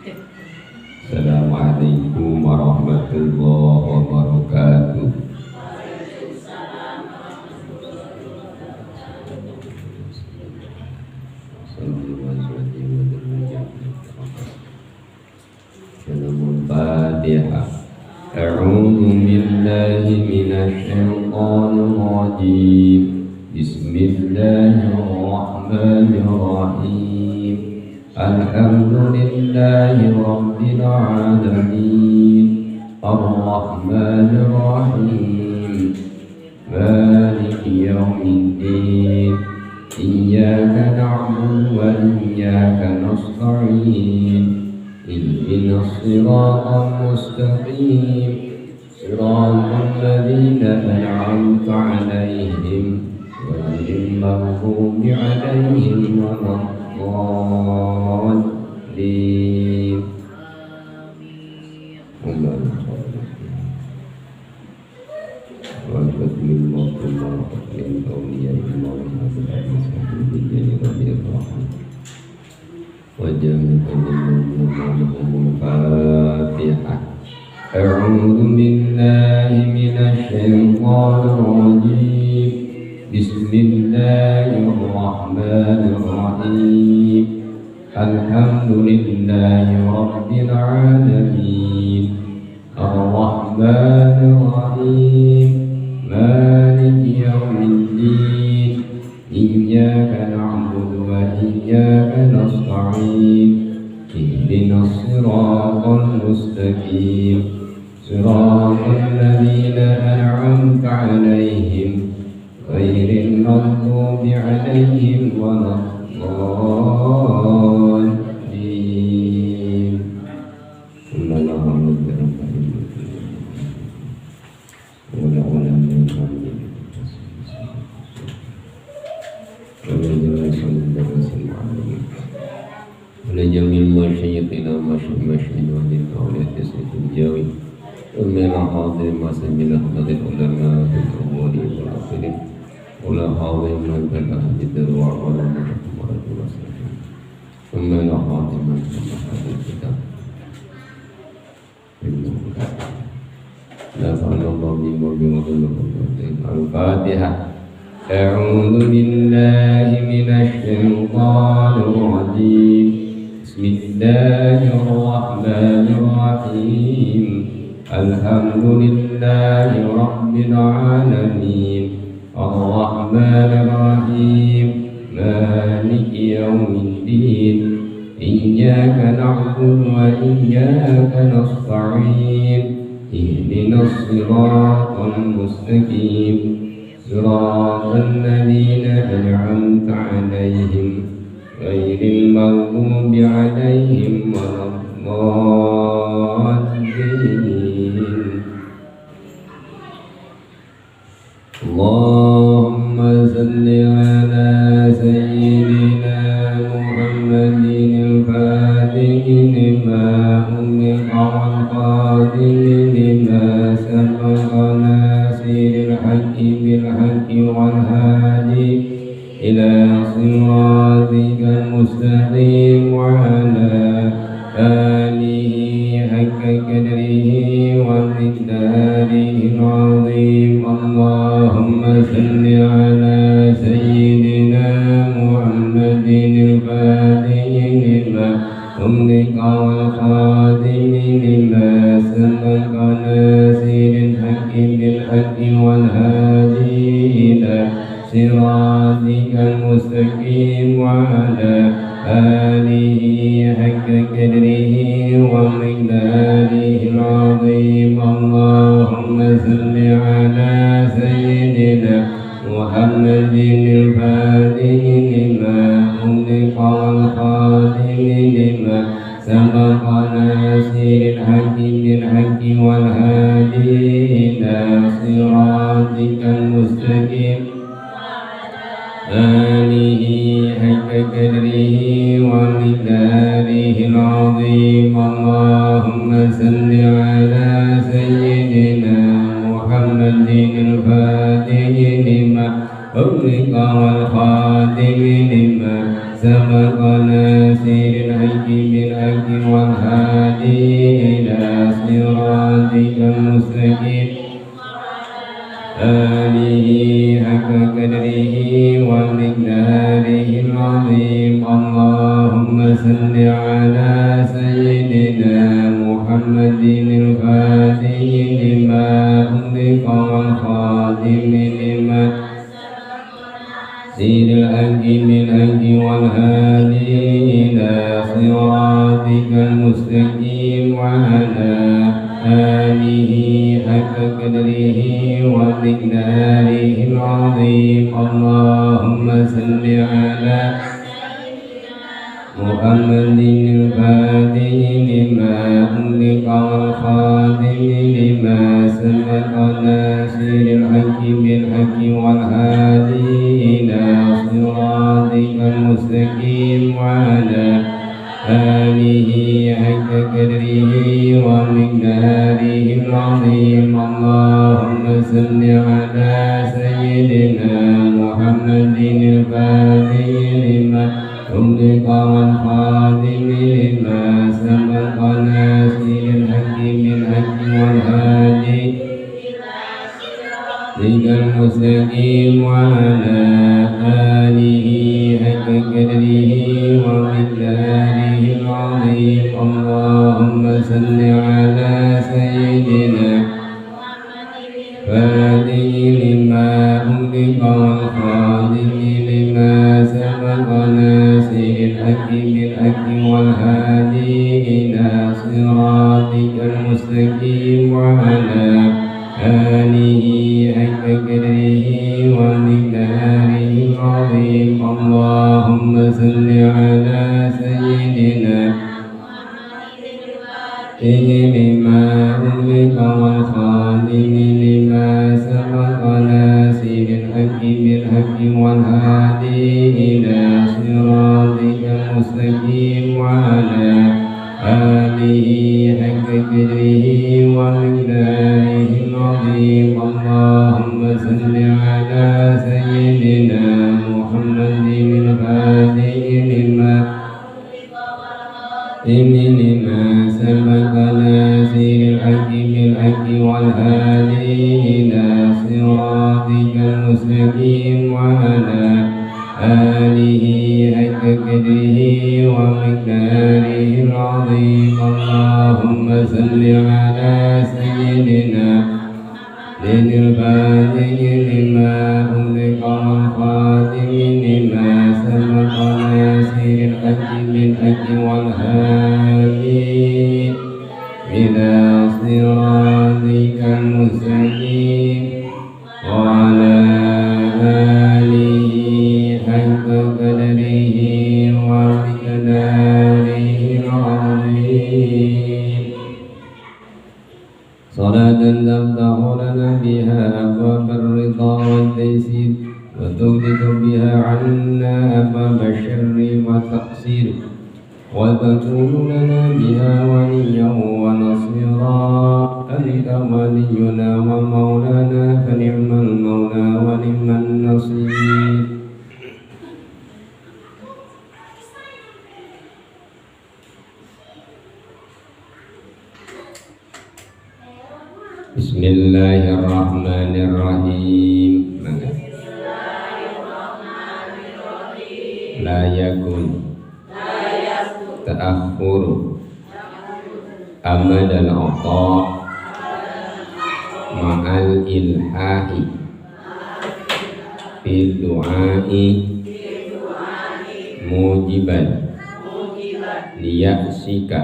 Assalamualaikum warahmatullahi wabarakatuh. Al-Fatihah. A'udzu billahi minasy syaithanir rajim. Bismillahirrahmanirrahim. Alhamdulillahi rabbil alamin. Arrahmanir rahim. Maliki yaumiddin. Iyyaka na'budu wa iyyaka nasta'in. Ihdinas siratal mustaqim. Siratal ladzina an'amta 'alaihim ghairil maghdubi 'alaihim waladdallin. Al-Fatihah. A'udzu billahi minasy syaithanir rajim. Bismillahirrahmanirrahim. Alhamdulillahi rabbil alamin. Arrahmanir rahim. Maliki yaumiddin. Iyyaka na'budu wa iyyaka nasta'in. Ihdinas siratal mustaqim. Siratal ladzina an'amta 'alaihim ghairil maghdubi 'alaihim waladdallin. ولجميع المشايخنا ومشايخنا ولأولياء الجاوي ومن حاضر ما سجل أحمد العلماء في الأولين والآخرين ولا حاضر من بلغ الجدل وعلى ومن حاضر من بلغ الكتاب نفعنا الله بما الفاتحة. أعوذ بالله من الشيطان الرجيم. بسم الله الرحمن الرحيم. الحمد لله رب العالمين. الرحمن الرحيم. مالك يوم الدين. إياك نعبد وإياك نستعين. اهدنا الصراط المستقيم. صراط الذين أنعمت عليهم غير المغضوب عليهم ولا الضالين. اللهم صل على سيدنا محمد الفاتح لما أغلق والخاتم لما سبق ناصر الحق بالحق والهادي إلى صراطك المستقيم وعلى آله حق قدره ومقداره العظيم. اللهم صل على سيدنا محمد الفاتح لما أغلق والخاتم لما سبق ناصر الحق بالحق والهادي إلى صراطك المستقيم وعلى آله حق قدره ومقداره العظيم. اللهم صل على سيدنا محمد الفاتح لما أغلق والخاتم لما سبق ناصر الحق بالحق والهادي إلى صراطك المستقيم آله حق قدره ومقداره العظيم. اللهم صل على سيدنا محمد الفاتح لما أغلق والخاتم لما سبق ناصر الحق بالحق والهادي إلى صراطك المستقيم آله حق قدره ومقداره العظيم. اللهم صل على سيدنا محمد الفاتح لما أغلق والخاتم لما سيد الحق بالحق والهادي إلى صراطك المستقيم وعلى آله حق قدره ومقداره العظيم. اللهم صل على محمد الفاتح لما أغلق والخاتم لما سبق ناصر الحق بالحق والهادي إلى صراطك المستقيم وعلى آله حق قدره ومقداره العظيم. اللهم صل على سيدنا محمد الفاتح لما أغلق والخاتم لما سبق ناصر الحق بالحق والهادي إلى المستقيم وعلى آله حق قدره ومقداره العظيم. اللهم صل على سيدنا فاتح لما أغلق والخاتم لما سبق ناصر الحق بالحق والهادي إلى صراطك المستقيم وعلى آله حق قدره ومقداره العظيم. اللهم صل على سيدنا لما أغلق والخاتم لما سبق ناصر الحق بالحق والهادي إلى صراطك المستقيم وعلى آله حق قدره ومقداره العظيم. اللهم صل على سيدنا محمد الفاتح لما سبق ناصر الحق بالحق والهادي إلى صراطك المستقيم وعلى آله حق قدره ومقداره العظيم. اللهم صل على سيدنا الفاتح لما أغلق والخاتم لما سبق ناصر الحق بالحق والهادي إلى صراطك المستقيم وعلى آله حق قدره ومقداره العظيم. صلاة تفتح لنا بها أبواب الرضا والتيسير وتغلق بها عنا أبواب الشر والتقصير وتكون لنا بها وليا ونصيرا. أنت ولينا ومولانا فنعم المولى ونعم النصير. Bismillahirrahmanirrahim. La yakun ta'akhuru amad al-ata ma'al ilhahi fil du'ai mujiban liya'sika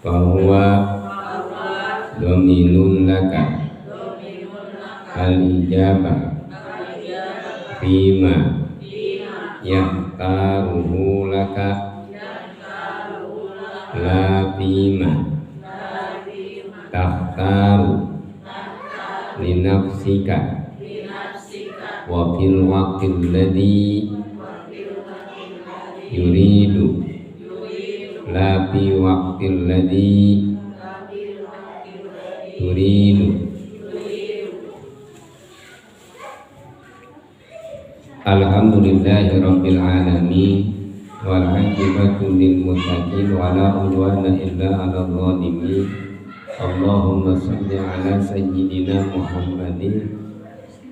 fahuwa dominun laka al-ijabah fima yahtaruhu laka la fima takhtaru linafsika wa fil waqtil ladzi yuridu la fi waqtil ladzi turidu. Alhamdulillahi rabbil alamin wal 'aqibatu lil muttaqin wa la 'udwana illa 'alal zalimin. Allahumma shalli ala sayyidina Muhammadin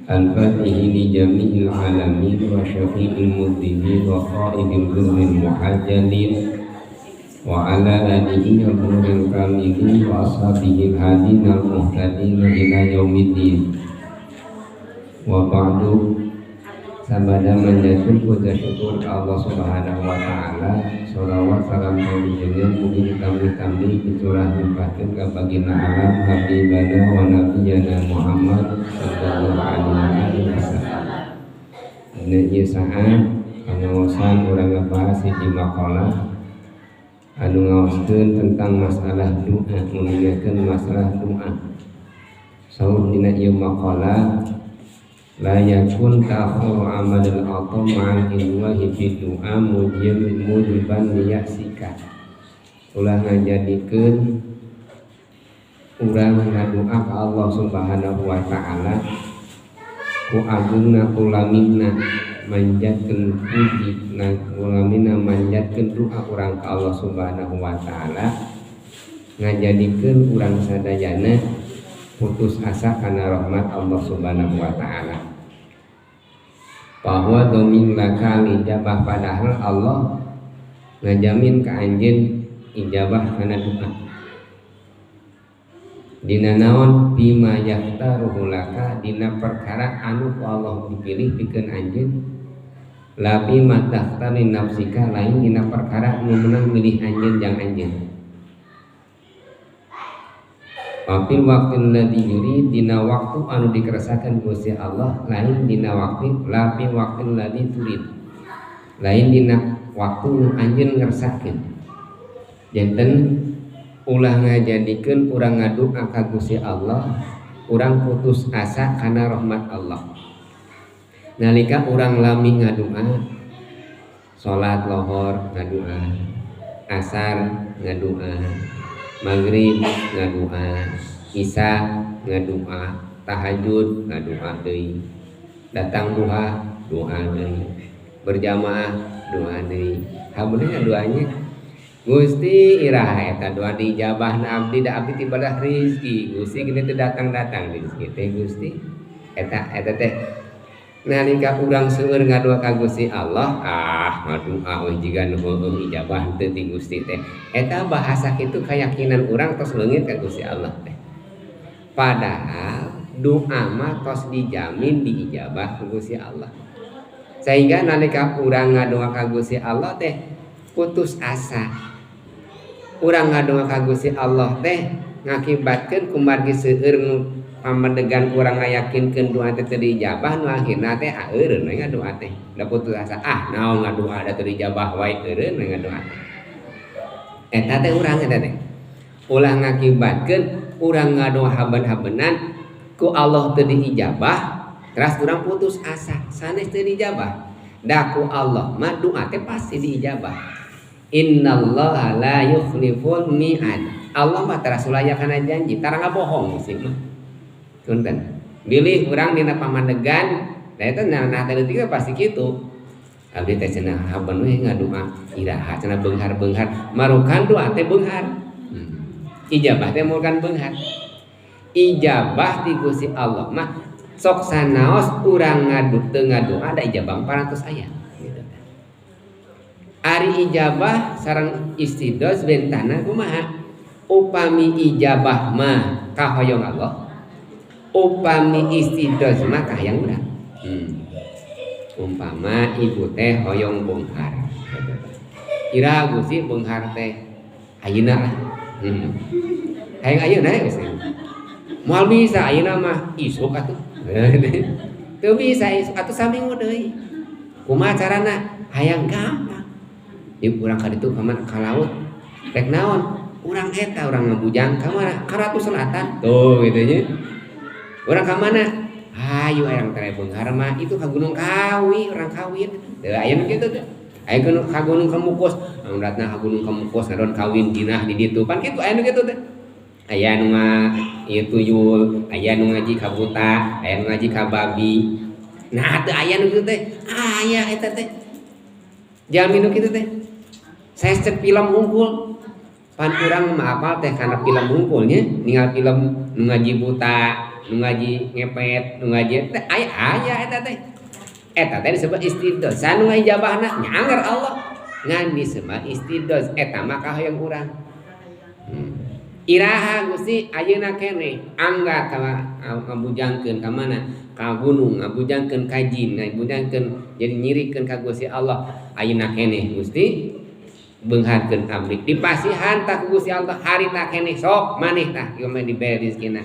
al-fatihi li jami'il alamin wa syafi'il mudhinin wa qa'idil ghurril muhajjalin wa ala alihi wa nuril kamilin wa ashabihi al-hadin al-muhtadin ila yaumiddin. Wa ba'du. Sabada manjatun puja syukur ke Allah Subhanahu wa ta'ala. Sholawat salam tauhidnya mugi ditambih-tambih dicurah limpahkeun ka baginda alam habibana wa nabiyana Muhammad sallallahu alaihi wasallam. Dina ieu saat pangaosan urang ngabahas hiji makalah anu ngaoskeun tentang masalah doa, mengingatkeun masalah doa. Saur dina ieu makalah la yakun ta'khuru amalil atam ma'al inwahi fi du'a mujiban liyasika. Ulah ngajadikeun urang ngadoa ka Allah Subhanahu wa ta'ala ku agungna ku lamina manjatkeun puji na ku lamina manjatkeun doa urang ka Allah Subhanahu wa ta'ala ngajadikeun urang sadayana putus asa karena rahmat Allah Subhanahu wa ta'ala. Bahwa domin laka ijabah, padahal Allah ngajamin ke anjeun ijabah kana doa. Dina naon bima yahtaruhu laka, dina perkara anu ku Allah dipilih pikeun anjeun. La bima tahtari nafsika, lain dina perkara nu meunang milih anjeun jang anjeun. Wafil waktu ladzi yuri, dina waktu anu dikeresakan Gusti Allah, lain dina waktu lapi waktu ladzi turid, lain dina waktu nu anjeun ngersakeun. Janten ulah ngajadikeun urang ngadoa ka Gusti Allah, urang putus asa kana rahmat Allah. Nalika urang lami ngadoa, salat lohor ngadoa, asar ngadoa, maghrib ngadoa, isya ngadoa, tahajud ngadoa deui, datang duha doa deui, berjamaah doa deui. Habeulna doanya Gusti iraha eta doa diijabahna abdi da abdi tibalah rezeki Gusti gini teu datang-datang rezeki teh Gusti. Eta eta teh nalika urang seueur ngadoa ka Gusti Allah, ah ngadoa we jiga nu heueuh ijabah teu ti Gusti teh. Eta bahasa kitu keyakinan urang tos leungit ka Gusti Allah teh. Padahal doa mah tos dijamin diijabah ku Gusti Allah. Sehingga nalika urang ngadoa ka Gusti Allah teh putus asa. Urang ngadoa ka Gusti Allah teh ngakibatkeun kumargi seueur pamedegan urang ngayakinkeun doa teh teu diijabah, nu akhirna teh eureun we ngadoa teh. Da putus asa, ah naon ngadoa da teu diijabah wae eureun we ngadoa teh. Eta teh urang eta teh. Ulah ngakibatkeun urang ngadoa haben-habenan ku Allah teu diijabah, teras urang putus asa, sanes teu diijabah. Da ku Allah mah doa teh pasti diijabah. Innallaha la yukhliful mi'ad. Allah mah teras ulaya kana janji, tara ngabohong sih mah. Punten. Bilih urang dina pamadegan, da eta nah teh leutik pasti kitu. Abdi teh cenah haben we ngadoa iraha cenah beunghar-beunghar, marukan doa teh beunghar. Ijabah teh marukan beunghar. Ijabah ti Gusti Allah mah sok sanaos urang ngadu teu ngadoa da ijabah 400 ayat. Gitu. Ari ijabah sareng istidroj bentana kumaha? Upami ijabah mah kahoyong Allah, upami istidroj mah kahayang urang. Umpama ibu teh hoyong beunghar. Ira Gusti beunghar teh ayeuna lah. Hayang ayeuna geus. Moal bisa ayeuna mah isuk atuh. Teu bisa isuk atuh saminggu deui. Kumaha carana? Hayang gampang. Ieu urang ka ditu ka mana? Ka laut. Rek naon? Urang eta urang ngabujang ka mana? Ka Ratu Selatan. Tuh gitu nya. Urang ka mana? Hayu hayang tere beunghar mah itu ka Gunung Kawi, urang kawin. Teu aya nu kitu teh. Aya ka Gunung Kemukus, anu ka Gunung Kemukus ngadon kawin jinah di ditu. Pan kitu aya nu kitu teh. Aya nu ieu tuyul, aya nu ngaji ka buta, aya nu ngaji ka babi. Nah teu aya nu kitu teh. Aya eta teh. Jalmi nu kitu teh. Saya cek film hungkul. Pan urang mah apal teh kana film hungkulnya, ninggal film nu ngaji buta, nu ngaji ngepet, nu ngaji teh aya aya eta teh. Eta teh disebut istidraj. Sanu ngijabahna nyanger Allah. Ngan disebut istidraj eta mah kahoyong urang. Iraha Gusti ayeuna keneh angga ka ngabujangkeun ka mana? Ka gunung, ngabujangkeun ka jin, ngabujangkeun jadi nyirikeun ka Gusti Allah. Ayeuna keneh Gusti beungharkeun abdi. Dipasihan tah ku Gusti Allah harita keneh sok maneh tah ieu mah dibere rezekina.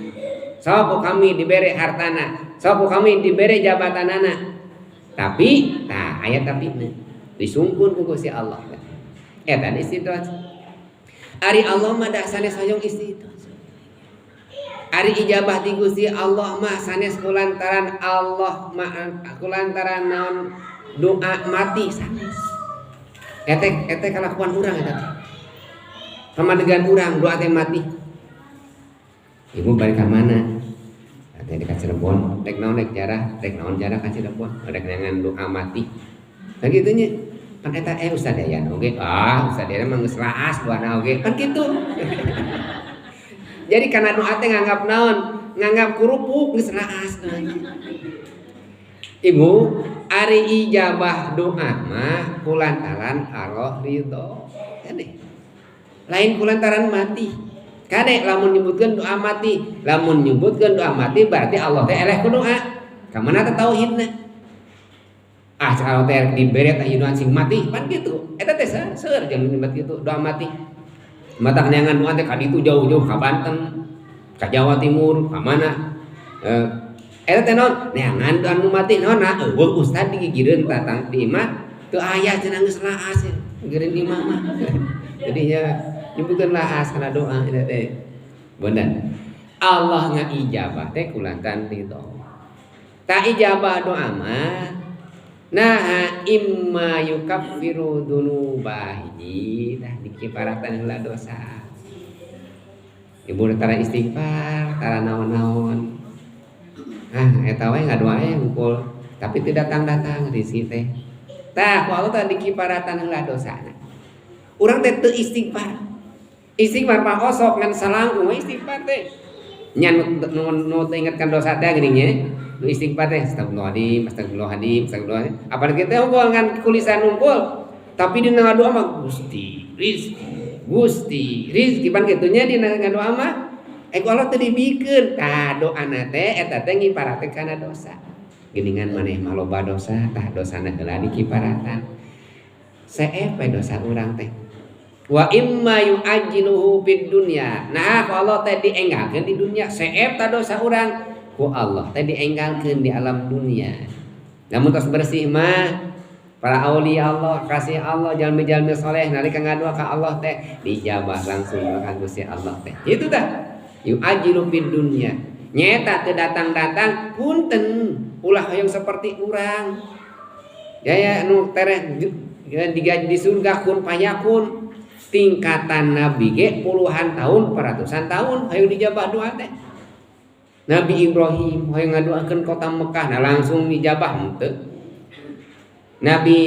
Sok ku kami dibere hartana, sok ku kami dibere jabatanana. Tapi tah aya tapina disungkun ku Gusti Allah. Eta istidraj. Ari Allah mah da sanes hoyong istidraj. Ari ijabah ti Gusti Allah mah sanes kulantaran Allah mah kulantaran naon doa mati sanes. Eta eta kalakuan urang eta teh. Pamadegan urang doa teh mati. Ibu balik ka mana? Teh di Cirebon, rek naon rek jarah, rek naon jarah ka Cirebon, rek neangan doa mati. Nah kitu nya. Kan eta Ustaz Dayan oge, ah Ustaz Dayan mah geus raas doana oge, kan kitu. Jadi karena doa teh nganggap naon? Nganggap kerupuk geus raas. Ibu, ari ijabah doa mah kulantaran Allah ridho. Kade. Lain kulantaran mati. Kade lamun nyebutkeun doa mati, lamun nyebutkeun doa mati berarti Allah teh eleh ku doa. Ka mana teh tauhidna? Ah kalau teh dibere teh doa sing mati, pan kitu. Eta teh seueur jeung nyebut kitu doa mati. Mata neangan doa teh ka ditu jauh-jauh ka Banten, ka Jawa Timur, ka mana? Eta teh naon? Neangan doa nu mati naon? Nah, eueuh ustad digigireun tatang di imah teu aya cenah geus laas gigireun di imah mah. Jadi ya nyebutkeun laas kana doa eta teh. Bener. Allah ngaijabah teh kulantaran ridho. Ta ijabah doa mah nah imma yukaffiru dzunuba hiji tah dikiparatan heula dosa. Ibu tara istighfar, tara naon-naon. Ah eta we ngadoa we hungkul, tapi teu datang-datang rezeki teh. Tah ku Allah teh dikiparatan heula dosana. Urang teh teu istighfar. Istighfar mah osok ngan salangkung we istighfar teh. Nya nu teu ingetkan dosa teh geuning nya. Nu istighfar teh astagfirullahaladzim, astagfirullahaladzim, astagfirullahaladzim. Apalagi teh unggul ngan kulisan unggul. Tapi dina ngadoa mah Gusti, rizki, Gusti, rizki pan kitu nya dina ngadoa mah. Ku Allah teh dibikeun. Tah doana teh eta teh ngiparatkeun kana dosa. Geuningan maneh mah loba dosa, tah dosana heula dikiparatan. Seep we dosa urang teh. Wa imma yu'ajjiluhu fid dunya. Nah, ku Allah teh dienggalkeun di dunya. Seep tah dosa urang ku Allah teh dienggalkeun di alam dunia. Namun tos bersih mah para aulia Allah, kasih Allah, jalmi-jalmi soleh nalika ngadoa ka Allah teh dijabah langsung ka Gusti Allah teh. Itu tah. Yu'ajjilu fid dunya. Nyeta teu datang-datang punten ulah hoyong seperti urang. Ya ya nu tereh digaji di surga kun payakun. Tingkatan nabi ge puluhan tahun, ratusan tahun hoyong dijabah doa teh. Nabi Ibrahim hoyong ngadoakeun kota Mekah, nah langsung dijabah henteu. Nabi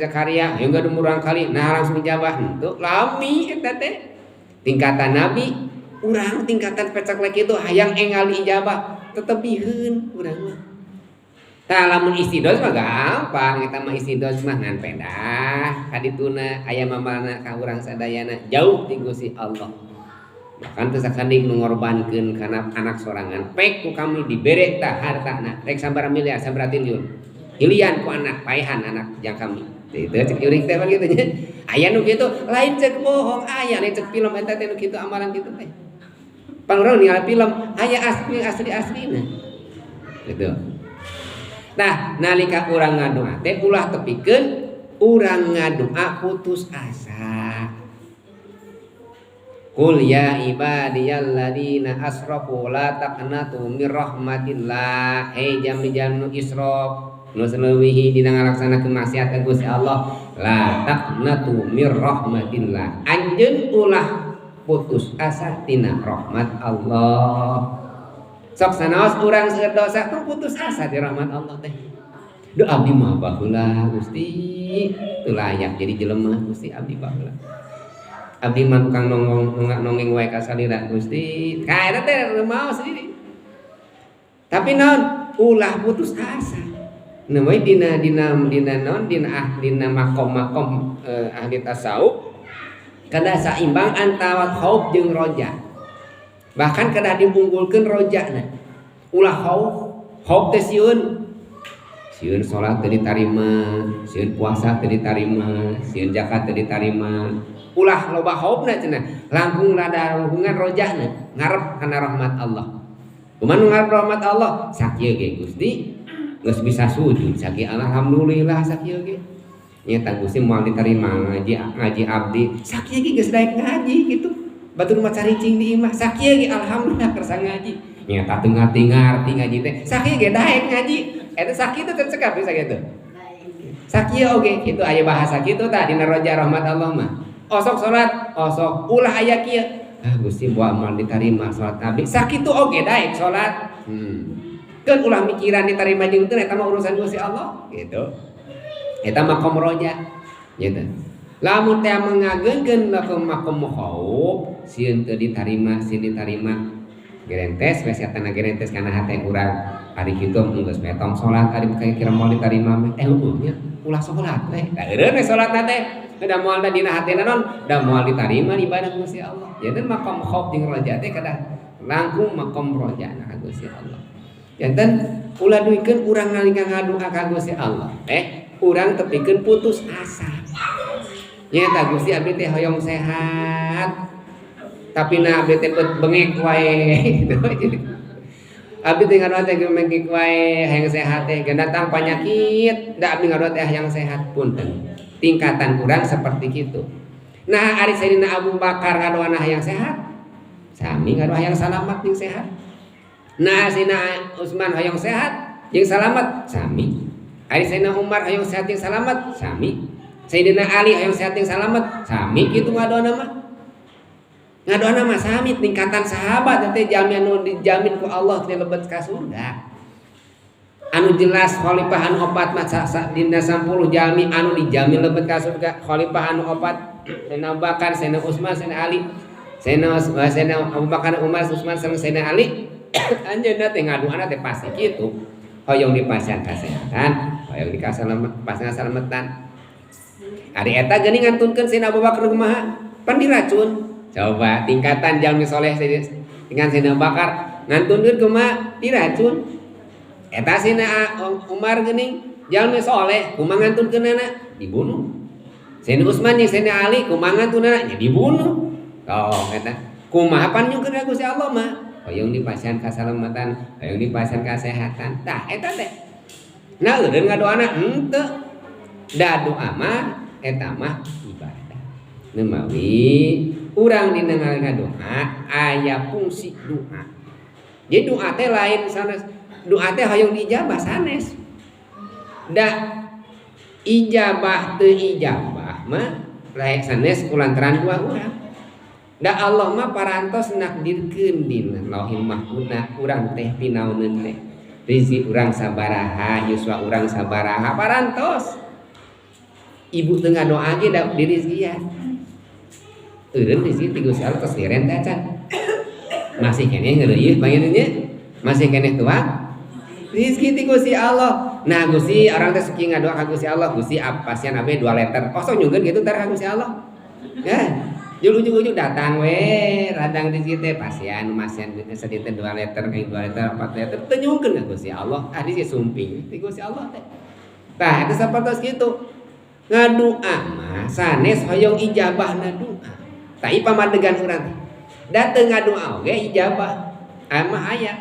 Zakaria hoyong gaduh murang kali, nah langsung dijabah henteu. Lami eta teh. Tingkatan nabi urang tingkatan pecak lagi itu hayang enggal ijabah tetep biheun urang mah. Tah lamun istidraj mah gampang eta mah istidraj mah ngan pedah ka dituna aya mamalna ka urang sadayana jauh ti Gusti Allah. Bahkan teu sakandik nu ngorbankeun kana anak sorangan pek ku kami dibere tah hartana rek sabaraha miliar sabaraha triliun. Hilian ku anak paehan anak jang kami. Itu cek jurik teh pan kitu nya. Aya nu kitu lain cek bohong aya lain cek film eta teh nu kitu amalan kitu teh. Pan urang ningali film aya asli asli aslina. Gitu. Nah, nalika urang ngadoa teh ulah tepikeun urang ngadoa putus asa. Qul ya ibadiyalladzina asrafu la taqnatu mir rahmatillah. Hei jami-jami nu israf nu saleuwihi dina ngalaksanakeun maksiat ka Gusti Allah, la taqnatu mir rahmatillah. Anjeun ulah putus asa tina rahmat Allah. Sok sanaos urang seueur dosa tong putus asa di rahmat Allah teh. Duh abdi mah baheula Gusti teu layak jadi jelema Gusti abdi baheula. Abdi mah tukang nongeng wae ka salira Gusti. Ka eta teh maos sendiri. Tapi naon ulah putus asa. Namanya dina dina dina naon dina ah dina makom-makom ahli tasawuf kedah saimbang antara khauf jeung roja. Bahkan kedah diunggulkeun rojana. Ulah khauf, khauf teh sieun. Sieun salat teu ditarima, sieun puasa teu ditarima, sieun zakat teu ditarima. Ulah loba khaufna cenah, langkung rada hubungan rojana, ngarep kana rahmat Allah. Kumaha nu ngarep rahmat Allah? Sakieu ge Gusti geus bisa sujud, sakieu alhamdulillah sakieu ge. Nya Gusti moal diterima ngaji abdi, sakieu ge geus daek ngaji gitu. Batur mah caricing di imah, sakieu ge alhamdulillah kersa ngaji. Nya teu ngarti-ngarti ngaji teh, sakieu ge daek ngaji. Eta sakieu teh cekap bisa gitu. Sakieu oge kitu aya bahasa kitu tah dina roja rahmat Allah mah. Osok salat, osok ulah aya kieu. Ah Gusti moal diterima salat abdi. Sakitu oge daek salat. Keun ulah mikiran diterima jeung teu eta mah urusan Gusti Allah gitu. Eta makom roja gitu. Lamun teh mengageungkeun lakum makom khauf, sieun teu ditarima, sieun ditarima. Gerentes we satana gerentes kana hate urang. Ari kitu geus we tong salat ari kira moal ditarima mah. Heueuh nya ulah salat we. Da eureun we salatna teh. Da moal da dina hatena naon? Da moal ditarima ibadah Gusti Allah. Janten makom khauf jeung roja teh kedah langkung makom roja na ka Gusti Allah. Janten ulah duikeun urang nalika ngadua ka Gusti Allah. Urang tepikeun putus asa. Nyata Gusti abdi teh hoyong sehat. Tapi na abdi teh bengek wae gitu. Abdi teh ngadoa teh bengek wae hayang sehat teh datang penyakit, da abdi ngadoa teh hayang sehat punten. Tingkatan urang seperti gitu. Nah ari Sayyidina Abu Bakar ngadoana hayang sehat, sami ngadoa hayang salamat jeung sehat. Nah Sayyidina Utsman hayang sehat jeung salamat, sami. Ari Sayyidina Umar hayang sehat jeung salamat, sami. Sayyidina Ali hayang sehat jeung salamat, sami kitu ngadoana mah. Ngadoana mah sami tingkatan sahabat teh jalmi anu dijamin ku Allah teh lebet ka surga. Anu jelas khalifah anu opat mah dina 10 jalmi anu dijamin lebet ka surga. Khalifah anu opat Sayyidina Abu Bakar, Sayyidina Utsman, Sayyidina Ali, Sayyidina Abu Bakar, Umar, Utsman sareng Sayyidina Ali. Anjeunna teh ngadoana teh pasti kitu. Hoyong dipasihan kasehatan, hoyong dikasalamet, pasalametan. Ari eta geuning ngantunkeun Sayyidina Abu Bakar kumaha? Pan diracun. Coba tingkatan jalmi soleh dengan Sayyidina Abu Bakar ngantunkeun kumaha? Diracun. Eta Sayyidina Umar geuning jalmi soleh kumaha ngantunkeunana? Dibunuh. Sayyidina Utsman jeung Sayyidina Ali kumaha ngantunana? Nya dibunuh. Oh, eta kumaha pan nyungkeun ka Gusti Allah mah? Hoyong dipasihan kasalamatan, hoyong dipasihan kasehatan. Tah eta teh. Nah, eureun ngadoana henteu. Da doa mah eta mah ibadah. Nemawi urang dina ngadoa aya fungsi doa. Jadi doa teh lain sanes, doa teh hoyong diijabah sanes. Da ijabah teu ijabah mah laek sanes kulantaran doa urang. Da Allah mah parantos nakdirkeun dina Lauhil Mahfuzna urang teh pinaoneun teh. Rizki urang sabaraha, yuswa urang sabaraha parantos. Ibu teu ngadoa ge da dirizkian. Eureun rizki ti Gusti Allah tos liren teh acan. Masih keneh ngeureuyeuh panginten nya. Masih keneh tuang. Rizki ti Gusti Allah. Nah Gusti orang teh suki ngadoa ka Gusti Allah, Gusti pasian abdi 2 liter. Kosong nyungkeun kitu teh ka Gusti Allah. Ya. Jul ujung-ujung datang we, radang rezeki teh pasian masian sadinten 2 liter, kayak 2 liter, 4 liter, teu nyungkeun ka Gusti Allah. Ah di sumping ti Gusti Allah teh. Tah eta sapertos kitu. Ngadoa mah sanes hoyong ijabahna doa. Tah ieu pamadegan urang teh. Da teu ngadoa oge ijabah. Amah aya.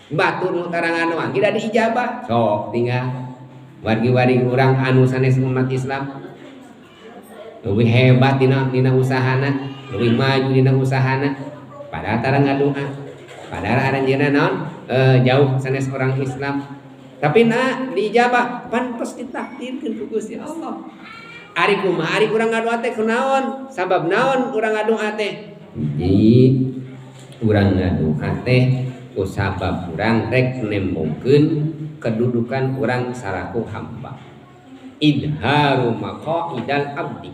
Batur nu tara ngadoa ge da diijabah. Sok tinggal wargi-wargi urang anu sanes umat Islam leuwih hebat dina usahana, leuwih maju dina usahana, padahal tara ngadoa. Padahal aranjeunna naon? Jauh sanes orang Islam. Tapi na diijabah pantes ditakdirkeun ku Gusti Allah. Ari kumaha ari urang ngadoa teh kunaon? Sabab naon urang ngadoa teh? Hiji urang ngadoa teh ku sabab urang rek nembongkeun kedudukan urang salaku hamba. Idharu maqaidal abdi.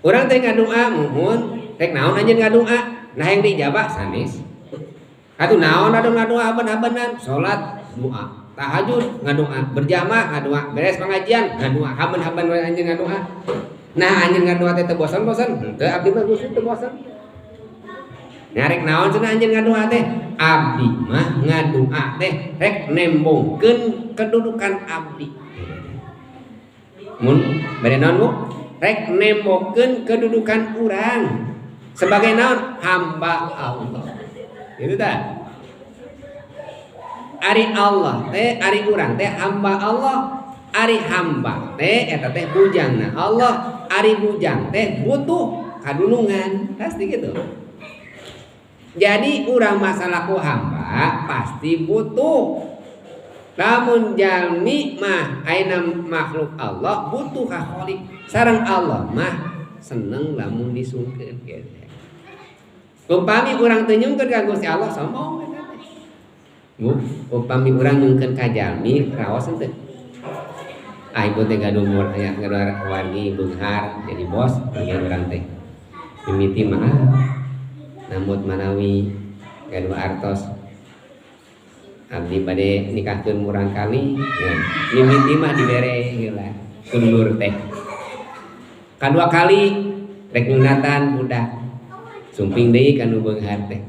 Urang teh ngadoa muhun, rek naon anjeun ngadoa? Nah yang diijabah sanes. Atuh naon atuh ngadoa haben-habenan? Salat doa, tahajud ngadoa, berjamaah ngadoa, beres pengajian ngadoa, haben-haben we anjeun ngadoa. Nah anjeun ngadoa teh teu bosan-bosan? Henteu, abdi mah Gusti teu bosan. Rek naon cenah anjeun ngadoa teh? Abdi mah ngadoa teh rek nembongkeun kedudukan abdi. Mun bade naon Bu? Rek nembongkeun kedudukan urang sebagai naon? Hamba Allah. Itu tah. Ari Allah teh, ari urang teh hamba Allah. Ari hamba teh eta teh bujangna Allah. Ari bujang teh butuh kadulungan, pasti gitu. Jadi urang masalahku hamba pasti butuh. Lamun jalmi mah ayeuna makhluk Allah butuh ka Khalik. Sareng Allah mah seneng lamun disungkeun gitu. Upami urang teu nyungkeun ka Gusti Allah sombong eta teh. Bu, upami urang nyungkeun ka jalmi raos henteu? Ah ibu teh gaduh umur aya gaduh wargi beunghar jadi bos bagian urang teh. Mimiti mah namut manawi gaduh artos abdi bade nikahkeun murang kali ya. Mimiti mah dibere heula ku dulur teh. Kadua kali rek nyunatan budak sumping deui ka nu beunghar teh.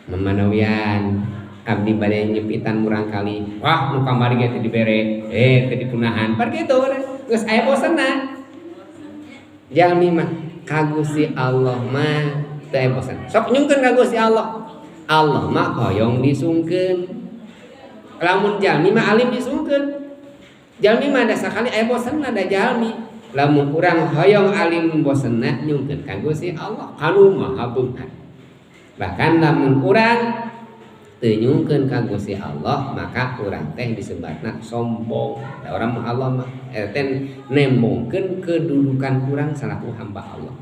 Mamanawian abdi bade nyepitan murang kali. Wah nu kamari ge teu dibere, teu dipunahan. Par kitu geus aya bosenna. Jalmi mah ka Gusti Allah mah teu aya bosen. Sok nyungkeun ka Gusti Allah. Allah mah hoyong disungkeun. Lamun jalmi mah alim disungkeun. Jalmi mah da sakali aya bosenna da jalmi. Lamun urang hoyong alim bosenna nyungkeun ka Gusti Allah kanu maha beunghar. Bahkan lamun urang teu nyungkeun ka Gusti Allah maka urang teh disebatna sombong. Da urang mah Allah mah eta teh nembongkeun kedudukan urang salaku hamba Allah.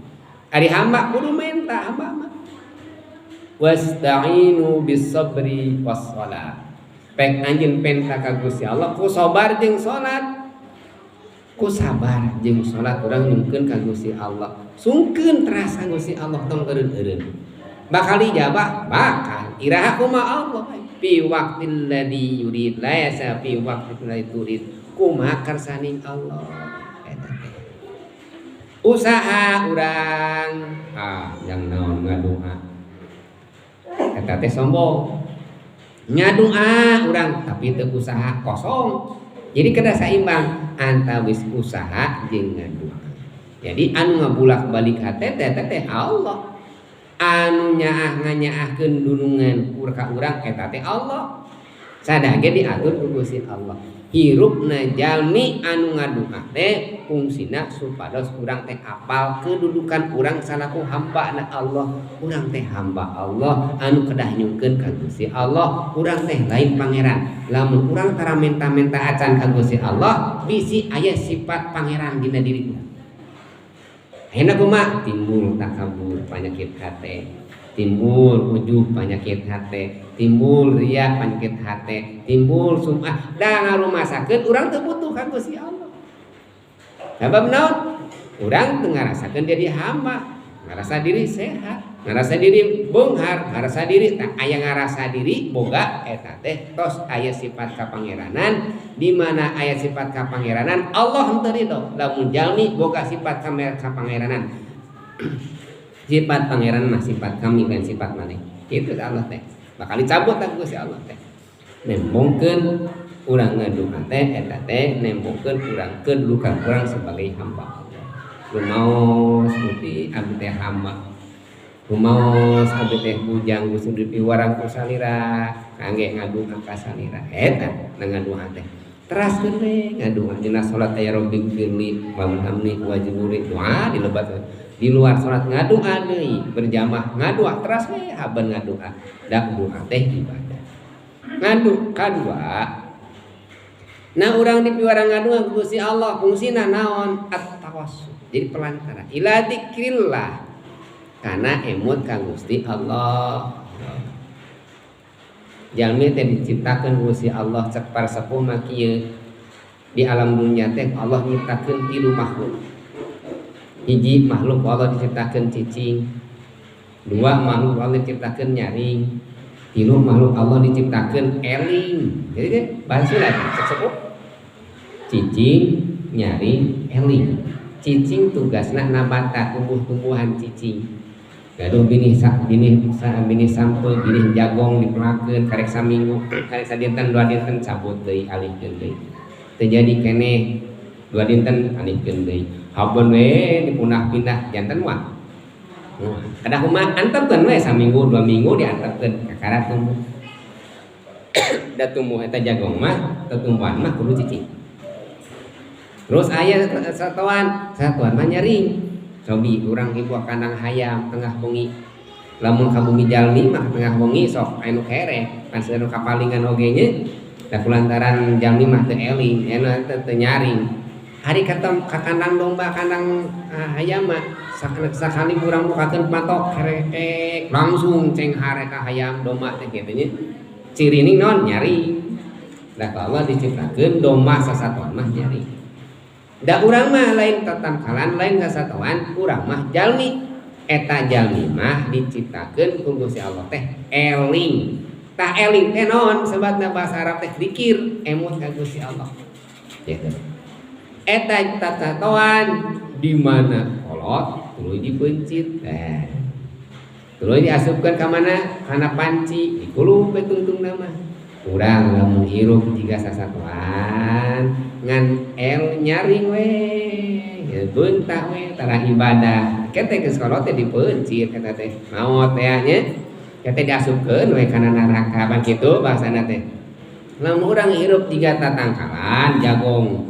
Ari hamba kudu menta hamba mah. Wasta'inu bis sabri was shalah. Pek anjeun penta ka Gusti Allah ku sabar jeung salat. Ku sabar jeung salat urang nyungkeun ka Gusti Allah. Sungkeun teras ka Gusti Allah tong eureun-eureun. Bakal ijabah bakal iraha kumaha Allah fi waqtil ladzi yurid la yasa fi waqtil ladzi turid kumaha karsaning Allah eta teh. Usaha urang yang naon ngadoa eta teh sombong. Ngadoa urang tapi teu usaha kosong. Jadi kedah saimbang antawis usaha jeung ngadoa. Jadi anu ngabulak-balik hate teh teh Allah. Anu nyaah nganyaahkeun dunungan ka urang eta teh Allah. Sadaya ge diatur ku Gusti Allah. Hirupna jalmi anu ngadoa teh fungsina supados urang teh apal kedudukan urang salaku hamba na Allah. Urang teh hamba Allah anu kedah nyungkeun ka Gusti Allah. Urang teh lain pangeran. Lamun urang tara menta-menta acan ka Gusti Allah bisi aya sifat pangeran dina diri urang. Ayeuna kumaha? Timbul takabur penyakit hate, timbul ujub penyakit hate, timbul riya penyakit hate, timbul sum'ah. Da ngarumasakeun urang teu butuh ka Gusti Allah. Sabab naon? Urang teu ngarasakeun jadi hamba, ngarasa diri sehat, ngarasa diri beunghar, ngarasa diri tak aya ngarasa diri boga eta teh tos aya sifat kapangeranan. Di mana aya sifat kapangeranan Allah henteu ridho lamun jalmi boga sifat kapangeranan. Sifat pangeran mah sifat kami dan sifat maneh. Itu Allah teh bakal dicabut ku Gusti Allah teh. Nembongkeun urang ngadoa teh eta teh nembongkeun urang kedudukan urang sebagai hamba Allah. Rumaos putih abdi teh hamba. Rumaos abdi teh bujang Gusti dipiwarang ku salira kangge ngadoa ka salira. Eta na ngadoa teh. Teraskeun we ngadoa dina salat aya rabbighfirli warhamni wajburni doa dilebat. Di luar salat ngadoa deui berjamaah ngadoa teras we haben ngadoa. Da doa teh ibadah. Ngadu kadua. Nah urang dipiwarang ngadoa ku Gusti Allah fungsina naon? At-tawassul. Jadi pelantara ila dzikrillah kana emut ka Gusti Allah. Jalmi teh diciptakeun ku Gusti Allah cek para sepuh mah kieu. Di alam dunia teh Allah nyiptakeun 3 makhluk. Hiji makhluk Allah diciptakeun cicing, 2 makhluk Allah diciptakeun nyaring, 3 makhluk Allah diciptakeun eling. Jadi teh bahasa Sunda cek sepuh. Cicing, nyaring, eling. Cicing tugasna nabata tumbuh-tumbuhan cicing. Gaduh binih binih sampeu, binih jagong dipelakeun karek saminggu, karek sadinten 2 dinten cabut deui alihkeun deui. Teu jadi keneh 2 dinten alihkeun deui. Habon we dipunah-pindah janten mah. Kada kumaha antepkeun we saminggu 2 minggu diantepkeun kakara tumbuh. Da tumbuh eta jagong mah, tetumbuhan mah kudu cicing. Terus aya satuan, satuan mah nyaring. Cobi urang ibu kandang hayam tengah wengi. Lamun ka bumi jalmi mah tengah wengi sok anu kere, pan anu kapalingan oge nya. Da kulantaran jalmi mah teu eling, anu teu nyaring. Hari katem ka kandang domba, kandang hayam mah sakali urang bukakeun patok kerekek langsung cenghar ka hayam domba teh kitu nya. Cirining naon nyaring. Da ku Allah diciptakeun domba sasatuan mah nyaring. Da urang mah lain tatangkalan, lain sasatuan, urang mah jalmi. Eta jalmi mah diciptakeun ku Gusti Allah teh eling. Tah eling teh naon sebatna bahasa Arab teh dikir, emut ka Gusti Allah. Gitu. Eta tatatoan di mana kolot tuluy dipeuncit. Tuluy diasupkeun ka mana? Kana panci, dikulup we tungtungna mah. Urang lamun hirup jiga sasatuan ngan el nyaring we, ya beunta we tara ibadah. Kete geus kolot teh dipeuncit eta teh. Maot teh nya. Kete diasupkeun we kana neraka ban kitu bahasana teh. Lamun urang hirup jiga tatangkalan jagong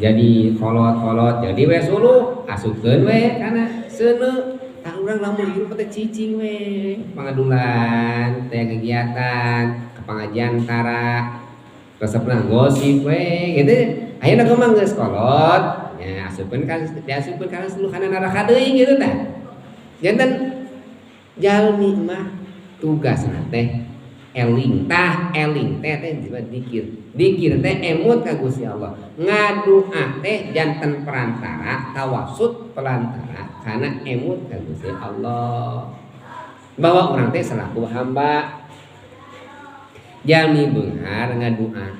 jadi kolot-kolot jadi we suluh asupkeun we kana seuneu. Tah urang lamun hirup teh cicing we pangadulan teh kegiatan pengajian tara resepna gosip we gitu. Ayeuna kumaha geus kolot nya asupkeun ka diasupkeun kana suluh kana neraka deui gitu tah. Janten jalmi mah tugasna teh eling. Tah eling teh teh disebut dikir. Dikir teh emut ka Gusti Allah. Ngadua teh janten perantara, tawasud perantara kana emut ka Gusti Allah. Bahwa urang teh selaku hamba. Jalmi beunghar ngadua,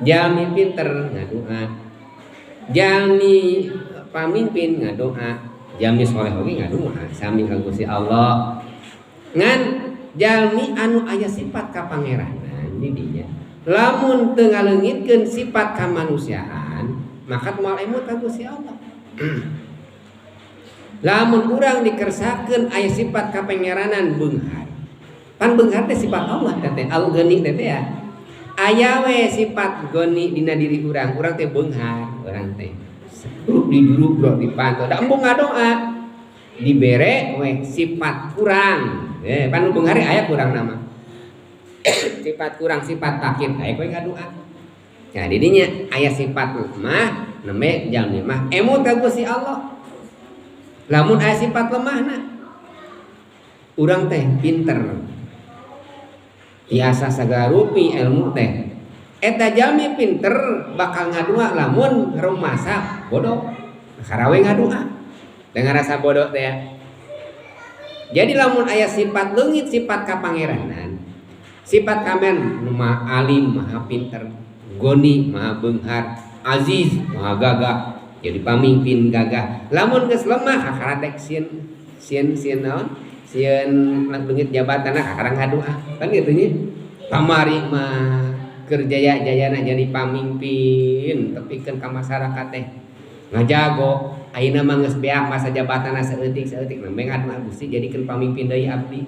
jalmi pinter ngadua, jalmi pamimpin ngadoa, jalmi soleh oge ngadua sami ka Gusti Allah. Ngan jalmi anu aya sifat kapangeranan di dinya, lamun teu ngaleungitkeun sifat kamanusiaan, maka moal emut ka Gusti Allah. Lamun urang dikersakeun aya sifat kapangeranan beunghar, pan beunghar teh sifat Allah teh, al-ghani teh ya. Aya we sifat ghani dina diri urang, urang teh beunghar, urang teh grup di juru bro dipantau, da embung ngadoa dibere we sifat kurang. Pan nu beunghar aya kurang nama. Sifat kurang, sifat fakir, aya we ngadoa. Nah, di dinya aya sifat lemah, nembe jalmi mah emut ka Gusti Allah. Lamun aya sifat lemahna, urang teh pinter. Tiasa sagala rupi ilmu teh. Eta jalmi pinter bakal ngadua lamun rumasa bodoh. Karawe ngadua. Dengan rasa bodoh teh ya. Jadi lamun aya sifat leungit, sifat kapangeranan, sifat kamen nu maha alim, maha pinter, goni, maha beunghar, aziz, maha gagah, jadi pamimpin gagah. Lamun geus lemah kakara dek sieun sieun sieun naon? Sieun leungit jabatanna kakara ngadua. Kan kitu nya. Kamari mah keur jaya-jayana jadi pamimpin tepikeun ka masyarakat teh. Ngajago ayeuna mah geus beak masa jabatanna saeutik-saeutik nembe ngadua Gusti jadikeun pamimpin deui abdi.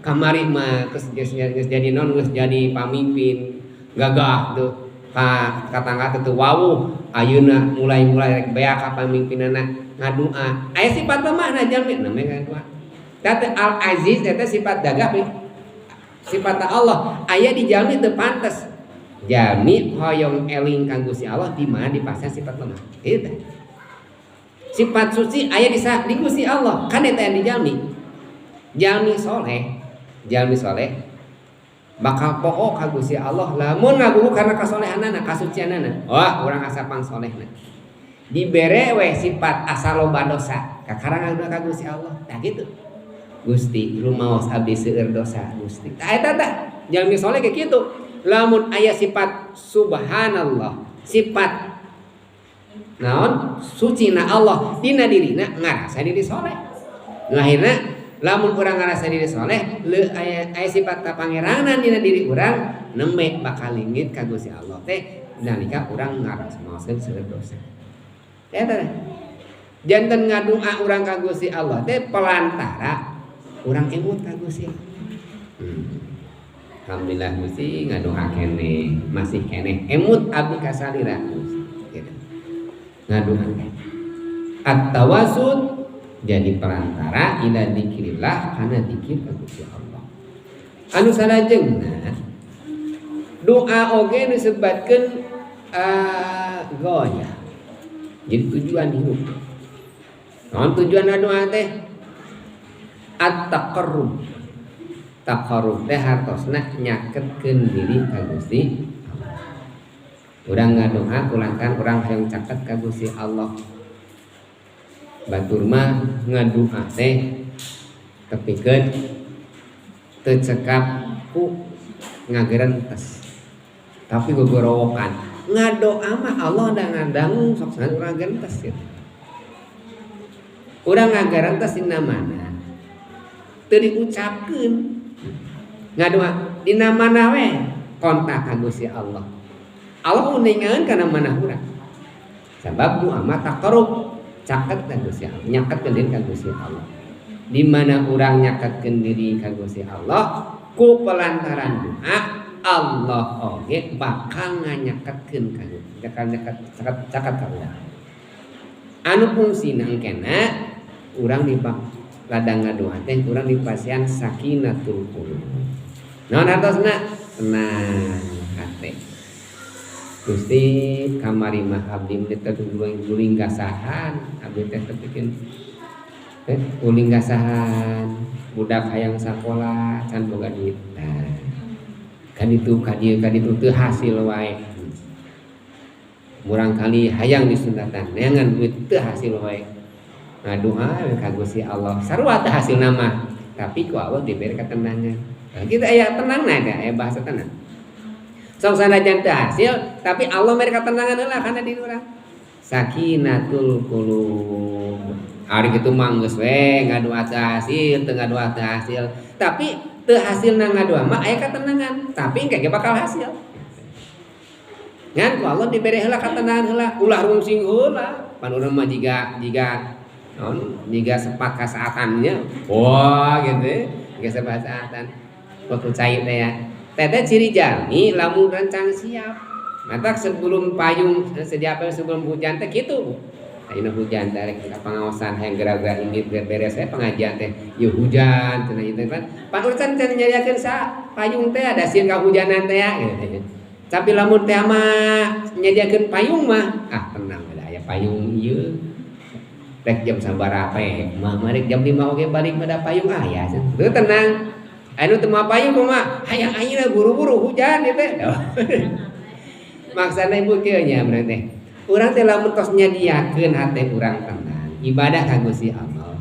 Kamari mah geus geus jadi non geus jadi pamimpin gagah tuh ka katangga teh wawuh ayeuna mulai-mulai rek beak ka pamimpinanna ngadua. Aya sifat lemahna jalmi nembe ngadua. Tah Al Aziz eta sifat gagah sifat Allah aya di jalmi teu pantes. Jalmi hoyong eling ka Gusti Allah di mana dipasang sifat lemah. Eta. Sifat suci aya di Gusti Allah kan eta di jalmi. Jalmi soleh, jalmi soleh Bakal poho ka Gusti Allah lamun ngagugu karena kasolehanana, kasucianana. Wah, urang asa pangsolehna. Dibere we sifat asa loba dosa, kakara ngadoa ka Gusti Allah. Tah kitu. Gusti, rumaos abdi seueur dosa Gusti. Tah eta tah, jalmi soleh kayak kitu. Lamun aya sifat subhanallah, sifat naon suci na Allah dina dirina ngarasa diri soleh. Nu akhirna lamun urang ngarasa diri soleh, le aya, aya sifat kapangeranan dina diri urang nembe bakal linggit ka Gusti Allah teh nalika urang ngarasa maoskeun seueur dosa. Eta teh. Janten ngadua urang ka Gusti Allah teh pelantara urang emut ka Gusti. Alhamdulillah Gusti ngadoa keneh, masih keneh emut abdi ka salira Gusti. Gitu. Ngadoa teh. At-tawassul jadi perantara ila dzikrillah kana dzikir ka Gusti Allah. Anu salajengna doa oge disebutkeun goyah. Jadi tujuan hidup. Naon tujuan doa teh? At-taqarrub. Taqarrub teh hartosna nyaketkeun diri ka Gusti Allah. Urang ngadoa kulantaran urang hayang caket ka Gusti Allah. Batur mah ngadoa teh tepikeun teu cekap ku ngagerentes. Tapi gogorowokan. Ngadoa mah Allah da ngadangu sok sangat urang gerentes gitu. Urang ngagerentes dina mana? Teu diucapkeun. Ngadoa dina mana we? Kontak ka Gusti Allah. Allah uningan kana mana urang. Sabab doa mah taqarrub, caket ka Gusti Allah, nyaketkeun diri ka Gusti Allah. Di mana urang nyaketkeun diri ka Gusti Allah, ku pelantaran doa Allah oge bakal nganyaketkeun ka bakal nyaket caket caket ka urang. Anu fungsina engkena urang di ladang ngadoa teh urang dipasihan sakinatul qulub. Naon artosna? Tenang hate. Gusti kamari mah abdi teh guling gasahan, abdi teh tepikeun teh guling gasahan, budak hayang sakola can boga duit. Nah, kan itu ka dieu ka ditu teu hasil wae. Murang kali hayang disunatan, neangan duit teu hasil wae. Ngadoa we ka Gusti Allah, sarua teu hasilna mah, tapi ku Allah diberi ketenangan. Nah, kita aya tenang nah aya bahasa tenang. Sok sanajan teu hasil, tapi Allah mere ketenangan heula kana diri urang. Sakinatul qulub. Ari kitu mah geus we ngadoa teu hasil, teu ngadoa teu hasil. Tapi teu hasilna ngadoa mah aya ketenangan, tapi engke ge bakal hasil. Ngan ku Allah dibere heula ketenangan heula, ulah rungsing heula. Pan urang mah jiga jiga naon jiga sepat kasaatannya. Wah gitu, jiga sepat kasaatan. Waktu cai teh ya. Teh ciri jalmi lamun rencang siap. Matak sebelum payung sedia apa sebelum hujan teh kitu. Ayeuna hujan teh rek ka pangaosan hayang geura-geura indit beres we pengajian teh. Ieu hujan cenah ieu teh kan. Pan urang can nyadiakeun sa payung teh ada sieun kahujanan teh ya gitu. Tapi lamun teh mah nyadiakeun payung mah ah tenang ada aya payung ieu. Rek jam sabaraha we mah rek jam 5 oge balik mah da payung aya cenah. Teu tenang. Anu teu mawa payung kumaha? Hayang ayeuna buru-buru hujan ieu teh. Maksana ibu kieu nya urang teh. Urang teh lamun tos nyadiakeun hate urang tenang, ibadah ka Gusti Allah.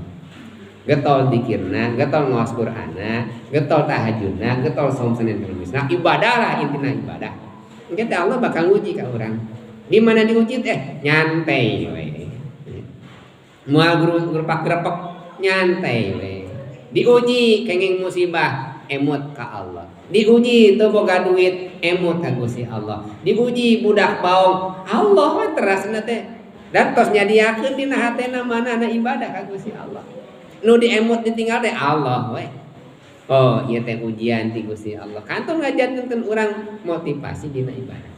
Getol dikirna, getol ngaos Qur'anna, getol tahajudna, getol saum Senin Kamis. Nah, ibadah lah intina ibadah. Engke teh Allah bakal nguji ka urang. Di mana diuji teh nyantai we. Moal gerupak gerepek nyantai we. Diuji kenging musibah emut ka Allah. Diuji teu boga duit emut ka Gusti Allah. Diuji budak baong Allah we terasna teh. Dan tos nyadiakeun dina hatena mana ibadah ka Gusti Allah. Nu diemut ditinggal teh Allah we. Oh, ieu teh ujian ti Gusti Allah. Kantun ngajarkeun urang motivasi dina ibadah.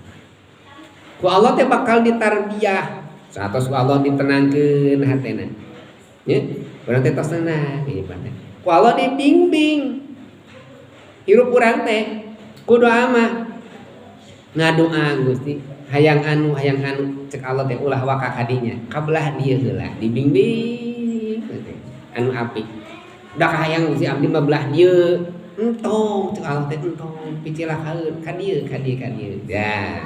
Ku Allah teh bakal ditarbiyah. Satos ku Allah ditenangkeun hatena. Nya, urang teh tos tenang ibadah. Ku Allah dibimbing. Hirup urang teh ku doa mah ngadoa Gusti hayang anu cek Allah teh ulah waka kadinya kabelah dieu heula dibimbing teh anu apik. Da kahayang Gusti abdi mah belah dieu. Entong cek Allah teh, entong picilakaeun ka dieu, ka dieu, ka dieu. Ya.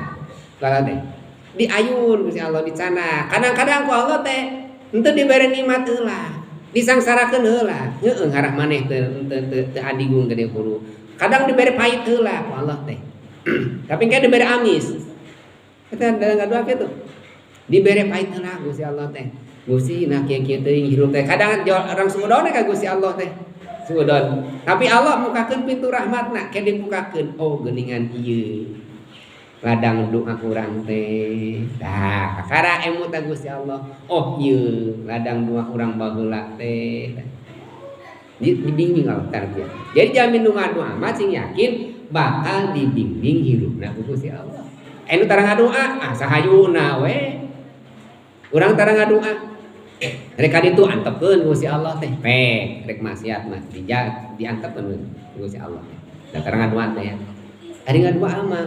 Allah teh diayun ku si Allah, dicana. Kadang-kadang ku Allah teh henteu dibere nikmat heula, disangsarakeun heula. Heueuh, ngarah maneh teu teu teu adigung gede hulu. Kadang dibere pahit heula ku Allah teh. Tapi kan dibere amis. Kita dalam ngadoa kitu. Dibere pahit heula Gusti Allah teh. Gusti, nah kieu-kieu teuing hirup teh. Kadang orang suudon ka Gusti Allah teh. Suudon. Tapi Allah mukakeun pintu rahmatna, ke dibukakeun. Oh, geuningan ieu. Ladang doa urang teh. Tah, kakara emut Gusti Allah. Oh, ieu ladang doa urang baheula teh. Dibimbing Allah tarbiyah. Jadi jamin nu ngadoa mah sing yakin bakal dibimbing hirupna ku Gusti Allah. Anu tara ngadoa, ah sahayuna we. Urang tara ngadoa. Rek ka ditu antepkeun Gusti Allah teh. Pek rek maksiat mah diantepkeun Gusti Allah teh. Da tara ngadoa teh. Ari ngadoa mah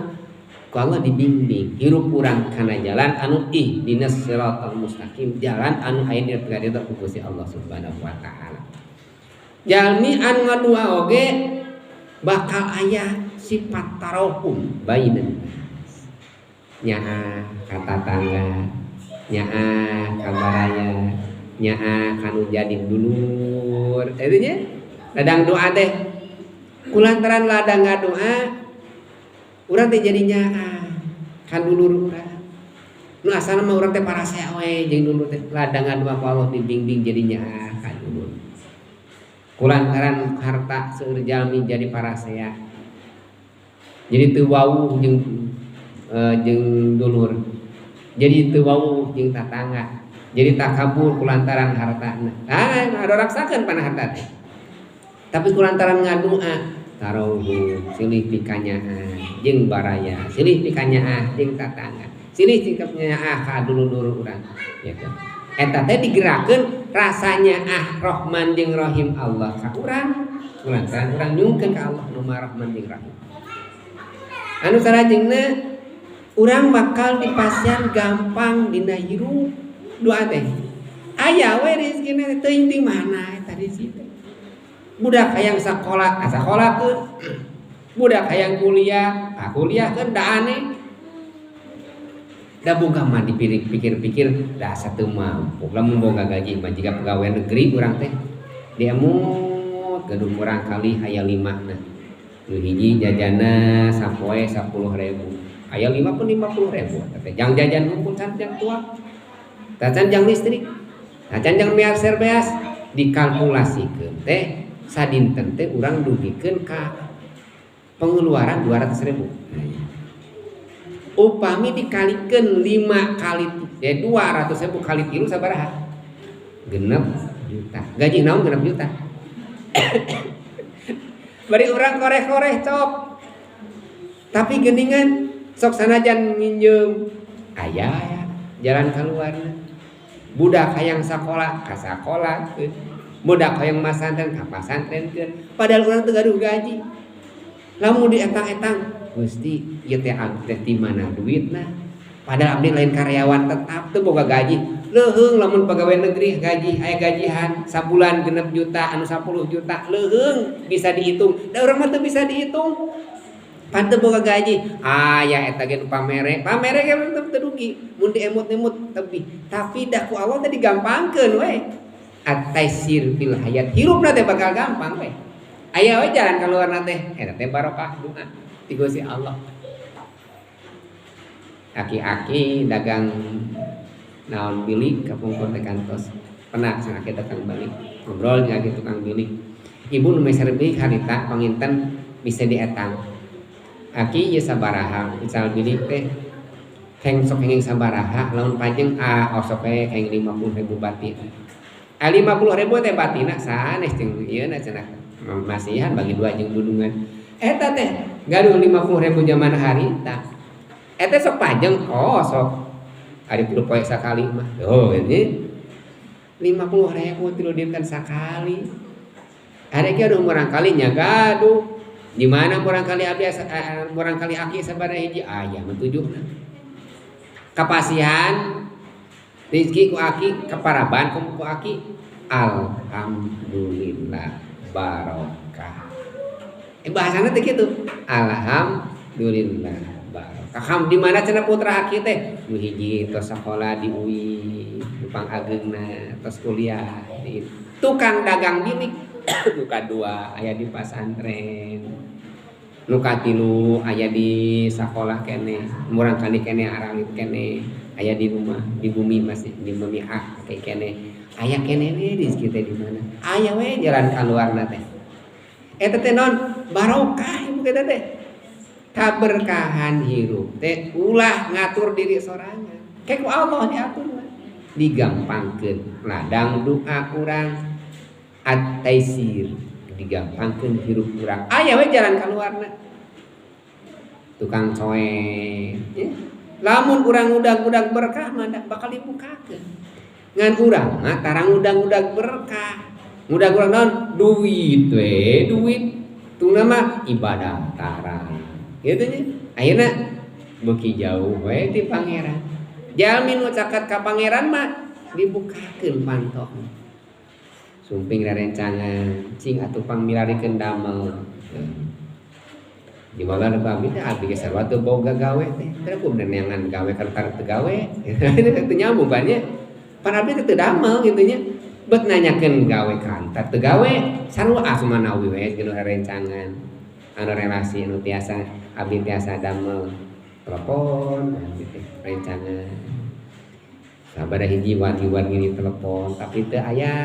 ku Allah dibimbing hirup urang kana jalan anu ihdinas siratal mustaqim, jalan anu aya di ditu ku Gusti Allah Subhanahu wa taala. Jalmi anu ngadua oge bakal aya sifat tarohum bainan nas. Nyaah ka tatangga, nyaah ka baraya, nyaah kanu jadi dulur. Eta nya ladang doa teh. Kulantaran ladang ngadoa urang teh jadi nyaah ka dulur urang. Nu asalna mah urang teh parasea we jeung dulur teh, ladang ngadoa ku Allah dibimbing jadi nyaah ka dulur. Kulantaran harta seueur jalmi jadi parasea. Jadi teu wawuh jeung dulur. Jadi teu wawuh jeung tatangga. Jadi takabur kulantaran hartana. Ah, ngadoraksakeun pana harta teh. Tapi kulantaran ngadua tarohu silih pikanyaah jeung baraya, silih pikanyaah jeung tatangga, silih pikanyaah ka dulur-dulur urang gitu. Eta teh digerakkeun rasanya ah Rahman jeung Rahim Allah ka urang, kulantaran urang nyungkeun ka Allah nu Maha Rahman jeung Rahim. Anu salajengna urang bakal dipasihan gampang dina hirup doa teh. Aya we rezekina teh, teuing di mana eta rezeki teh. Budak hayang sakola, kasakolakeun. Budak hayang kuliah, kakuliahkeun, da aneh. Da boga mah dipikir-pikir da asa teu mampu. Lamun boga gaji mah jiga pegawai negeri urang teh. Diemut gaduh murang kali aya 5 na. Nu hiji jajana sapoe 10.000. Aya 5 pun 50.000 teh. Jang jajan hukum can jang tua. Tacan jang listrik. Tacan jang miar serbeas dikalkulasikeun teh sadinten teh urang dugikeun ka pengeluaran 200.000. Upami dikalikeun 5 kali ya 200.000 kali 3 sabaraha? Genep juta. Gaji naon genep juta? Bari urang koreh-koreh cok. Tapi geningan sok sanajan nginjem aya ya jalan keluarna. Budak hayang sakola ka sakola keun. Budak hayang masantren ka pasantrenkeun. Padahal urang teu gaduh gaji. Lamun dietang-etang, Gusti, ieu teh abdi teh di mana duitna? Padahal abdi lain karyawan tetap teu boga gaji. Leuheung lamun pegawai negeri gaji aya gajihan sabulan genep juta anu 10 juta leuheung bisa dihitung. Da urang mah teu bisa dihitung. Pan teu boga gaji. Aya eta ge nu pamere. Pamere ge teu rugi. Mun diemut-emut tebih. Tapi da ku Allah teh digampangkeun we. At-taisir fil hayat. Hirupna teh bakal gampang we. Aya we jalan keluarna teh. Eta teh barokah doa ti Gusti Allah. Aki-aki dagang naon bilik kapungkur teh kantos. Pernah sang aki tukang balik ngobrol jeung aki tukang bilik. Ibu nu meser bilik harita panginten bisa dietang. Aki ieu sabaraha misal bilik teh keng sok kenging sabaraha lamun pajeng a osok we keng 50.000 batin. A 50.000 teh batina sanes jeung ieu na cenah masihan bagi dua jeung dudungan. Eta teh gaduh 50.000 zaman harita. Eta sok pajeng oh sok ari tilu poe sakali mah. Oh ini 50.000 tilu dinten sakali. Ari ge aduh murang kali nya gaduh. Di mana murang kali abdi murang kali aki sabaraha hiji aya mah tujuhna. Kapasihan rezeki ku aki kaparaban ku aki alhamdulillah barokah. Bahasana teh kitu. Alhamdulillah barokah. Di mana cenah putra aki teh? Nu hiji tos sakola di UI, nu pangageungna tos kuliah di tukang dagang bilik. Nu kadua aya di pasantren. Nu katilu aya di sakolah keneh, murang kali keneh aralit keneh, aya di rumah, di bumi masih di bumi hak kayak keneh. Aya keneh we rezeki teh di mana? Aya we jalan kaluarna teh. Eta teh non barokah ibu kita teh. Kaberkahan hirup teh ulah ngatur diri sorangan. Kayak ku Allah diatur mah. Digampangkeun ladang doa urang at-taisir, digampangkeun hirup urang. Aya we jalan kaluarna. Tukang coet ya. Lamun urang udag-udag berkah mah bakal dibukakeun. Ngan urang mah tarang udag-udag berkah. Udag-udag naon? Duit we, duit. Tungna mah ibadah tarang. Gitu nya. Ayeuna beuki jauh we ti pangeran. Jalmi nu caket ka pangeran mah dibukakeun pantona. Sumping rerencangan cing atuh pangmilarikeun damel. Di mana ada abdi teh abdi ge sarua teu boga gawe teh. Teu ku neangan gawe karena teu gawe. Teu nyambung banyak. Pan abdi teh teu damel gitu nya. Bet nanyakeun gawe kantor teu gawe sarua asumanawi we geus rerencangan. Anu relasi anu tiasa abdi tiasa damel telepon abdi teh rencangan. Sabada hiji wargi-wargi di telepon tapi teu aya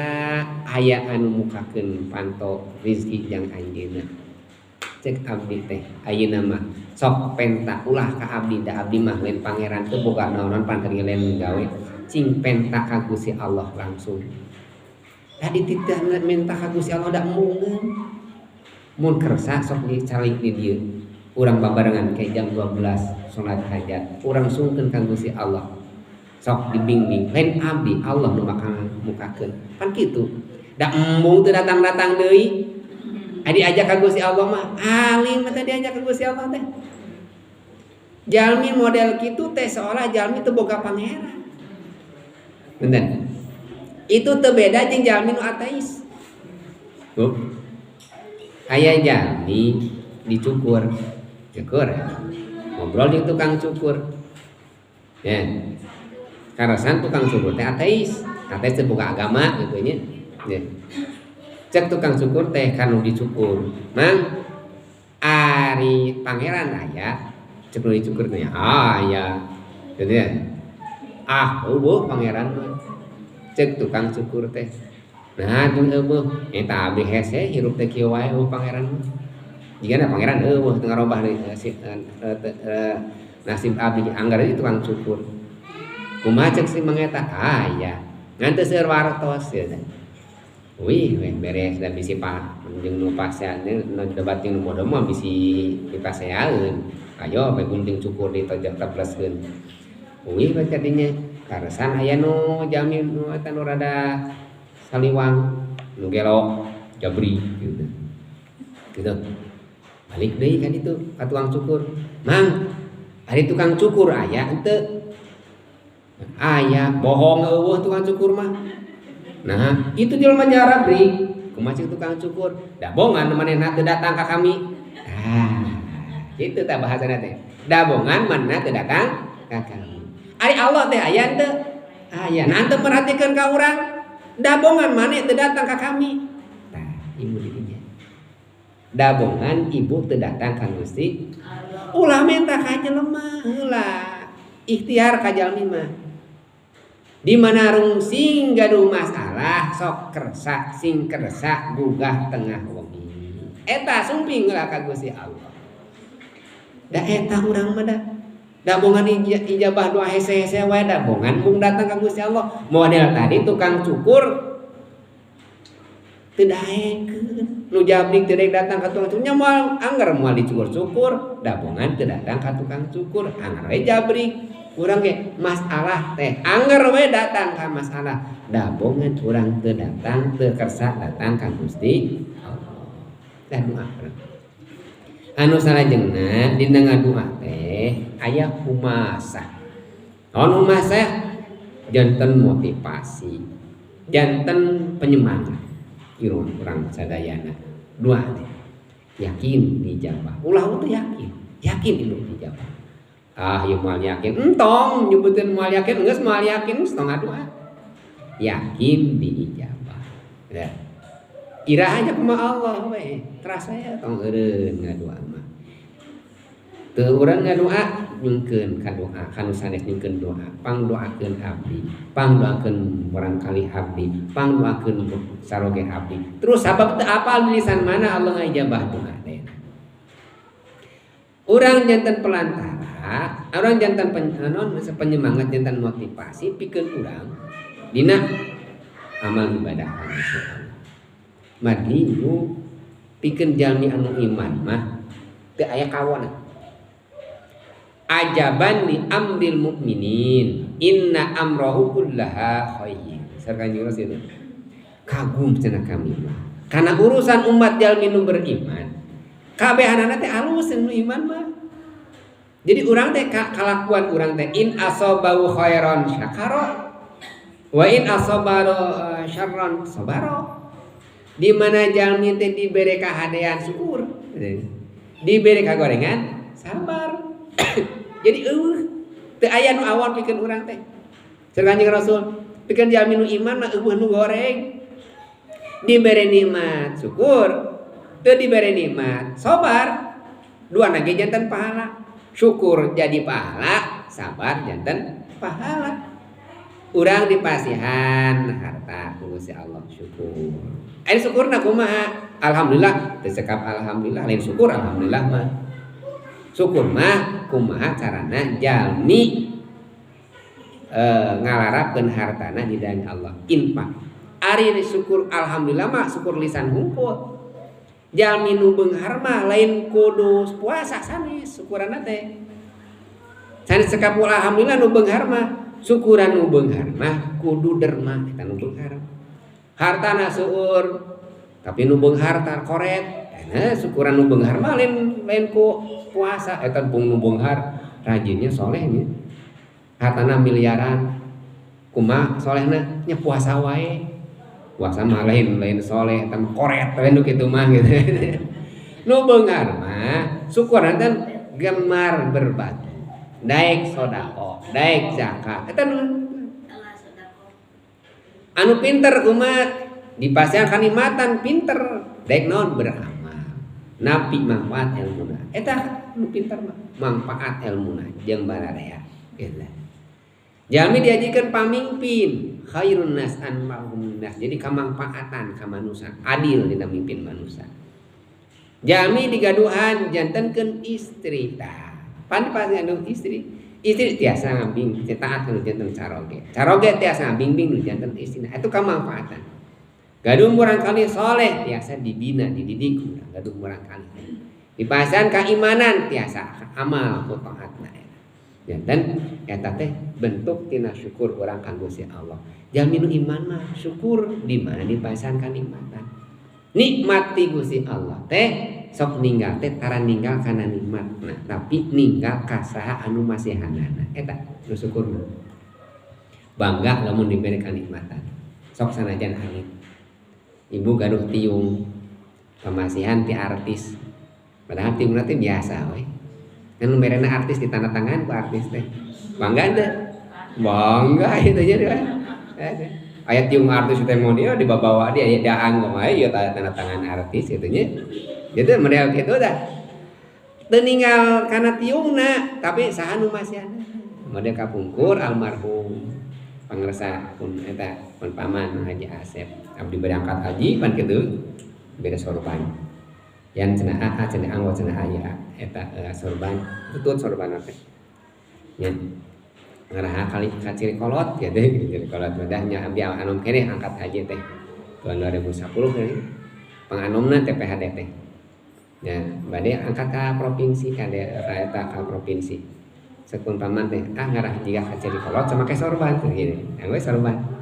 aya anu mukakeun panto rezeki jang anjeunna. Cek abdi teh ayeuna mah sok penta ulah ka abdi da abdi mah lain pangeran teu boga naon-naon pan keur lain gawe cing penta ka Gusti Allah langsung. Tadi titah minta ka Gusti Allah da embungeun. Mun kersa sok dicalik di dieu. Urang babarengan ke jam 12 salat hajat. Urang sungkeun ka Gusti Allah. Sok dibimbing lain abdi Allah nu bakal mukakeun. Pan kitu. Da embung teu datang-datang deui. Adi diajak ka Gusti Allah mah alim mah teh diajak ka Gusti Allah teh. Jalmi model kitu teh seolah jalmi teu boga pangeran. Bener. Itu teu beda jeung jalmi nu ateis. Bu. Aya jalmi dicukur. Cukur. Ngobrol di tukang cukur. Ya. Karasan tukang cukur teh ateis. Ateis teu boga agama gitu nya. Ya. Cek tukang cukur teh kanu dicukur. Mang ari pangeran aya cek nu dicukur teh aya. Gitu ya. Ah, eueuh pangeran mah. Cek tukang cukur teh. Nah, teu eueuh eta abdi hese hirup teh kieu wae eueuh pangeran mah. Jigana pangeran eueuh teu ngarobah nasib abdi anggar itu tukang cukur. Kumaha cek si mang eta? Aya. Ngan teu seueur wartos ya. Wih, weh beres da bisi pa jeung nu pasean nu debat jeung nu bodoh mah bisi dipaseaeun. Ayo we gunting cukur ditojok tebleskeun. Wih we kadinya karesan aya nu jamin nu eta nu rada saliwang nu gelo jabri gitu. Gitu. Balik deui ka ditu ka tukang cukur. Mang, ari tukang cukur aya henteu? Aya, bohong eueuh tukang cukur mah. Nah, itu jelema jarabri. Kumaha cek tukang cukur? Dabongan manehna teu datang ka kami. Ah, kitu tah bahasana teh. Dabongan manehna teu datang ka kami. Ari Allah teh aya henteu? Aya. Nah, teu merhatikeun ka urang. Dabongan maneh teu datang ka kami. Tah, ibu di dinya. Dabongan ibu teu datang ka Gusti. Ulah menta ka jelema heula. Ikhtiar ka jalmi mah. Di mana rungsing gaduh masalah sok kersa sing kersa gugah tengah wengi. Eta sumping heula ka Gusti Allah. Da eta urang mah da. Dabongan ijabah doa hese-hese wae dabongan mung datang ka Gusti Allah. Model tadi tukang cukur teu daekeun. Nu jabrik teu daek datang ka tukang cukur nya moal angger moal dicukur-cukur, dabongan teu datang ka tukang cukur, angger we jabrik. Urang ge masalah teh angger we datang ka masalah, dabongan urang teu datang teu kersa datang ka Gusti Allah. Dah doa. Anu salajengna dina ngadua teh aya humasah. Naon humasah? Janten motivasi, janten penyemangat irung urang sadayana. Doa teh. Yakin diijabah. Ulah teu yakin. Yakin itu diijabah. Ah, ieu moal yakin. Entong nyebutin moal yakin, geus moal yakin geus tong ngadoa. Yakin diijabah. Ya. Iraha aja kumaha Allah we, terasa ya tong eureun ngadoa mah. Teu urang ngadoa nyungkeun ka doa, ka nu sanes nyungkeun doa, pangdoakeun abdi, pangdoakeun murangkalih abdi, pangdoakeun saroge abdi. Terus sabab teu apal di lisan mana Allah ngajabah doa teh. Urang janten pelantara, urang janten penyemangat, janten motivasi pikeun urang dina amal ibadah ka Gusti Allah. Margi ibu pikeun jalmi anu iman mah teu aya kawonan. Ajaban li amril mukminin inna amrahu kullaha khair. Sareng Kanjeng Rasul kagum cenah kami mah. Karena urusan umat jalmi nu beriman, kabehanana teh alus nu iman mah. Jadi urang teh kalakuan urang teh in asabahu khairan syakara wa in asabahu syarran sabara. Di mana jalmi teh dibere kahadean syukur, dibere kagorengan sabar. Jadi eueuh teu aya nu awal pikeun urang teh. Sareng Kanjeng Rasul pikeun jalmi nu iman mah eueuh nu goreng. Dibere nikmat syukur, teu dibere nikmat sabar. Dua nage janten pahala. Syukur jadi pahala, sabar janten pahala. Urang dipasihan harta ku Gusti Allah syukur. Ari syukurna kumaha? Alhamdulillah, teu cekap alhamdulillah, lain syukur alhamdulillah mah. Syukur mah kumaha carana jalmi ngalarapkeun hartana di jalan Allah, infak. Ari syukur alhamdulillah mah syukur lisan hungkul. Jalmi nu beunghar mah lain kudu puasa sanes syukuranna teh. Sanes cekap alhamdulillah nu beunghar mah, syukuran nu beunghar mah kudu derma eta nu beunghar. Hartana seueur tapi nu beunghar tar koret. Nah, syukuran nu beunghar mah lain ku puasa eta bung nu beunghar rajinnya solehnya. Hartana miliaran kumaha solehna nya puasa wae. Puasa mah lain soleh eta mah koret lain nu kitu mah gitu. Nu beunghar mah syukuran teh gemar berbagi. Daek sedekah, daek zakat. Eta nu anu pinter kumaha dipasihan kanikmatan pinter daek naon beramal. Napi manfaat ilmuna. Eta nu pinter mah manfaat ilmuna jeung bararea. Gitu. Jalmi diajikeun pamimpin, khairun nas anfa'uhum nas. Jadi kamangfaatan ka manusia, adil dina mimpin manusia. Jalmi digaduhan jantenkeun istri tah. Pan pasti anu istri. Istri tiasa ngabing taat nu janten caroge. Caroge tiasa ngabingbing nu janten istrina. Itu kamangfaatan. Gaduh murangkalih soleh tiasa dibina, dididik urang gaduh murangkalih. Dipasihan keimanan tiasa amal ku taatna. Janten eta teh bentuk tina syukur urang ka Gusti Allah. Jalmi nu iman mah syukur di mana dipasihan kanikmatan. Nikmat ti Gusti Allah teh sok ninggal teh tara ninggal kana nikmatna, tapi ninggal ka saha anu masihanana. Eta nu syukur mah. Bangga lamun dibere kanikmatan. Sok sanajan alit. Ibu gaduh tiung pamasihan ti artis. Padahal tiungna teh biasa we. Kan nu merena artis di tanda tangan ku artis teh. Bangga teh? Bangga itu nya dia. Aya tiung artis teh mau dia dibawa dia aya daang kumaha ieu tanda tangan artis itu nya. Gitu model kitu dah. Teu ninggal kana tiungna tapi saha nu masihanna. Model kapungkur almarhum pangersa pun eta pun paman Haji Asep. Abdi berangkat haji pan kitu beda sorban. Yang cenah AA cenah anggo cenah aya eta sorban tutut sorban teh. Nya ngaraha kali ka ciri kolot ya teh ciri kolot madahnya abdi anom keneh angkat haji teh tahun 2010 teh. Panganomna TPHD teh. Nya bade angkat ka provinsi ka eta ka provinsi. Sekun paman teh ah ngarah jiga ka ciri kolot sama ke sorban teh gini. Anggo sorban.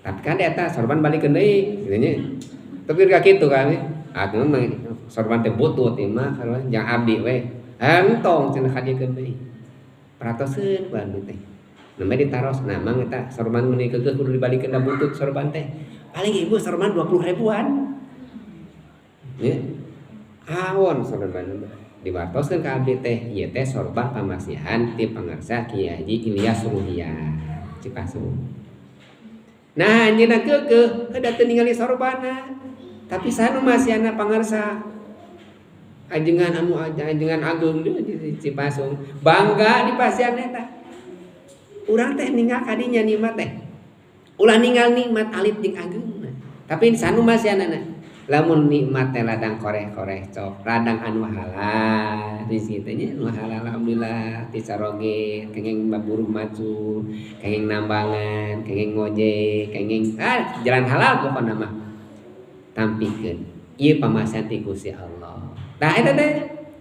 Tapi kan eta sorban balikeun deui kitu nya. Tapi gak kitu kan. Atuh mah sorban teh butut ieu mah jang abdi we. Entong cenah kadiekeun deui. Peratoseun ku abdi teh. Namanya ditaros, nah mang eta sorban meuni keukeuh kudu dibalikeun da butut sorban teh. Paling ibu sorban 20 ribuan. Ya. Awon sorban diwartoskeun ka abdi teh ieu teh sorban pamasihan ti pangarsa Kiai Haji Ilyas Ruhiyat Cipasung. Nah anjeunna keukeuh heuda teu ningali sorbana tapi sanu masihanna pangarsa ajengan anu ajengan agung di Cipasung bangga di pasihan eta. Urang teh ninggal kadinya nikmat teh. Ulah ninggal nikmat alit jeung ageungna. Tapi sanu masihanna lamun nikmat teh ladang koreh-koreh cok, ladang anu halal rezeki teh nya anu halal alhamdulillah ti caroge kenging buruh macul, kenging nambangan, kenging ngojek, kenging jalan halal pokona mah. Tampikeun ieu pamasihan ti Gusti Allah. Tah eta teh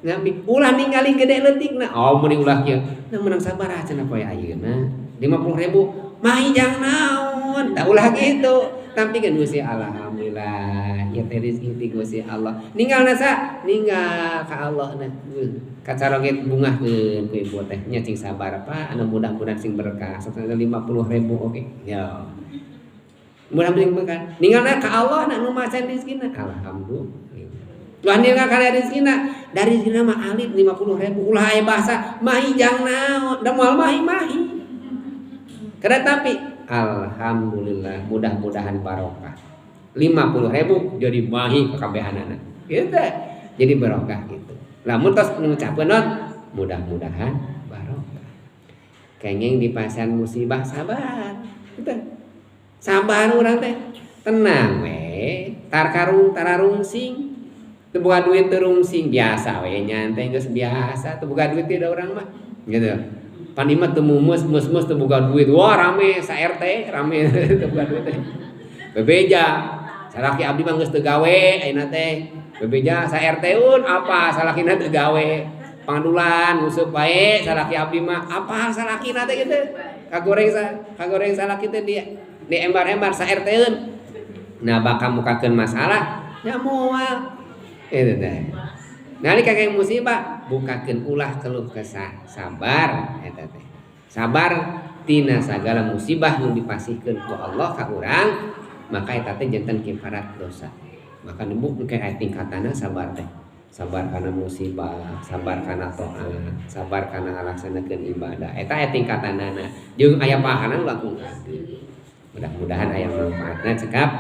ngambi ulah ningali gede leutikna. Oh mun ulah kieu. Nah menang sabaraha cenah poe ayeuna 50.000 mah jang naon. Tah ulah kitu. Tampikeun Gusti Allah alhamdulillah ieu teh rezeki ti Gusti Allah. Ninggalna sa ninggal ka Allah na. Kacaroge bungahkeun ku ibu teh nya cing sabar Pak anu mudah-mudahan sing berkah. 50.000 oke. Ya. Mudah-mudahan sing berkah. Ninggalna ka Allah na nu macan rezekina. Alhamdulillah. Ulah ninggal ka rezekina, dari rezekina mah alit 50.000 ulah aya bahasa mahi jang naon, da moal mahi-mahi. Kada tapi alhamdulillah mudah-mudahan barokah. 50.000 jadi mahi kakabehanana. Gitu. Jadi barokah gitu. Lamun tos ngucapkeun naon mudah-mudahan barokah. Kenging di pasihan musibah sabar. Gitu. Sabar urang teh. Tenang we, tar karung tararungsing. Teu boga duit teu rungsing biasa we nyantai geus biasa teu boga duit teh da urang mah. Gitu. Pan ieu mah teu mumus mus-mus teu boga duit. Wah rame sa RT rame teu boga duit teh. Bebeja salaki abdi mah geus teu gawe ayeuna teh. Bebeja sa RT un apa salakina teu gawe. Pangadulan nguseup wae salaki abdi mah apa salakina teh kitu. Kagoreng salaki teh di embar-embar sa RT un. Nah bakal mukakeun masalah nya moal. Itu teh. Nah ini kakek musibah bukakeun ulah keluh kesah sabar eta teh. Sabar tina sagala musibah nu dipasihkeun ku Allah ka urang maka eta teh janten kifarat dosa. Maka nembuk engke aya tingkatanna sabar teh. Sabar kana musibah, sabar kana taat, sabar kana ngalaksanakeun ibadah. Eta aya tingkatanana. Jeung aya pahalana langkung ageng. Mudah-mudahan aya manfaatna cekap.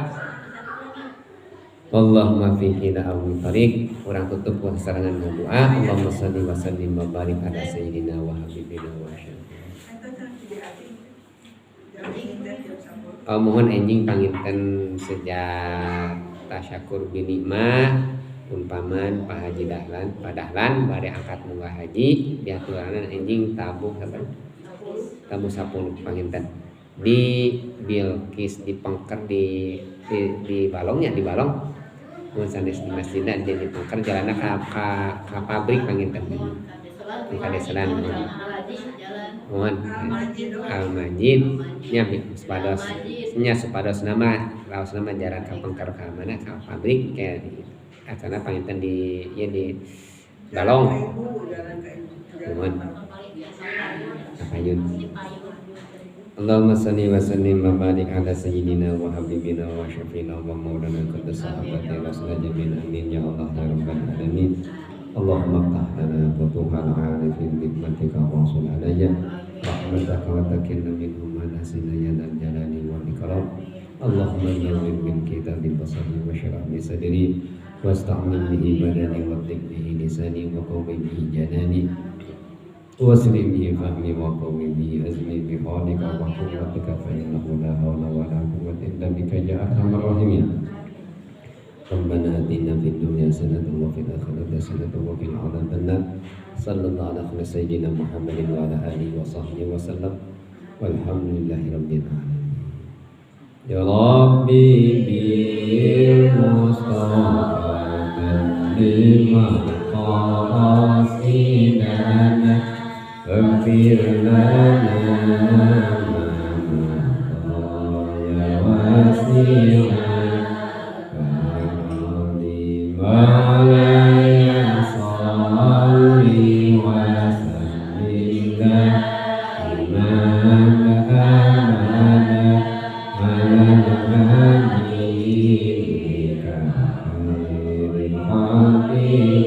Allahumma fihi da'awi tariq. Urang tutup ku sarangan doa. Allahumma shalli wa sallim wa barik ala sayyidina wa habibina wa syafi'ina. Oh, mohon enjing panginten sejak tasyakur binikmah pun paman Pak Haji Dahlan, Pak Dahlan bade angkat munggah haji diaturanan enjing tabuh sabar? Tabuh 10 panginten di Bilqis di Pengker di balongnya di balong mun sanes di masjidna di Pengker jalanna ka pabrik panginten ka deselan mohon Al Majid nya supados nya supados nama laos nama jalan ka Pengker ka mana ka pabrik kayak di acana panginten di ieu di balong mohon kapayun. Allahumma shalli wa sallim wa barik ala sayyidina wa habibina wa syafiina wa maulana qudus sahabati rasulullah jami'an amin ya Allah ya rabbal alamin. Allahumma ftah lana futuhal arifin bi nikmatika wa rasul alayya rahmataka wa takinna minhum manasina ya dzal jalali wal ikram. Allahumma nawwir min kitabi basari wa syrah li sadri wasta'mil bihi badani wa tiq bihi lisani wa qawwi bihi janani wasri bihi fahmi wa qawwi bihi azmi bi hawlika wa quwwatika fa innahu la hawla wa la quwwata illa bika ya arhamar rahimin. Rabbana atina fid dunya hasanatan wa fil akhirati hasanatan wa qina adzabannar. Sallallahu ala sayyidina Muhammadin wa ala alihi wa sahbihi wa sallam. Walhamdulillahi rabbil alamin. Ya Rabbi bil Mustafa lima qasidana faghfir lana ma ya wasi'a wa salli wa sallim daiman abada ala nabiyyika khairil khalqi.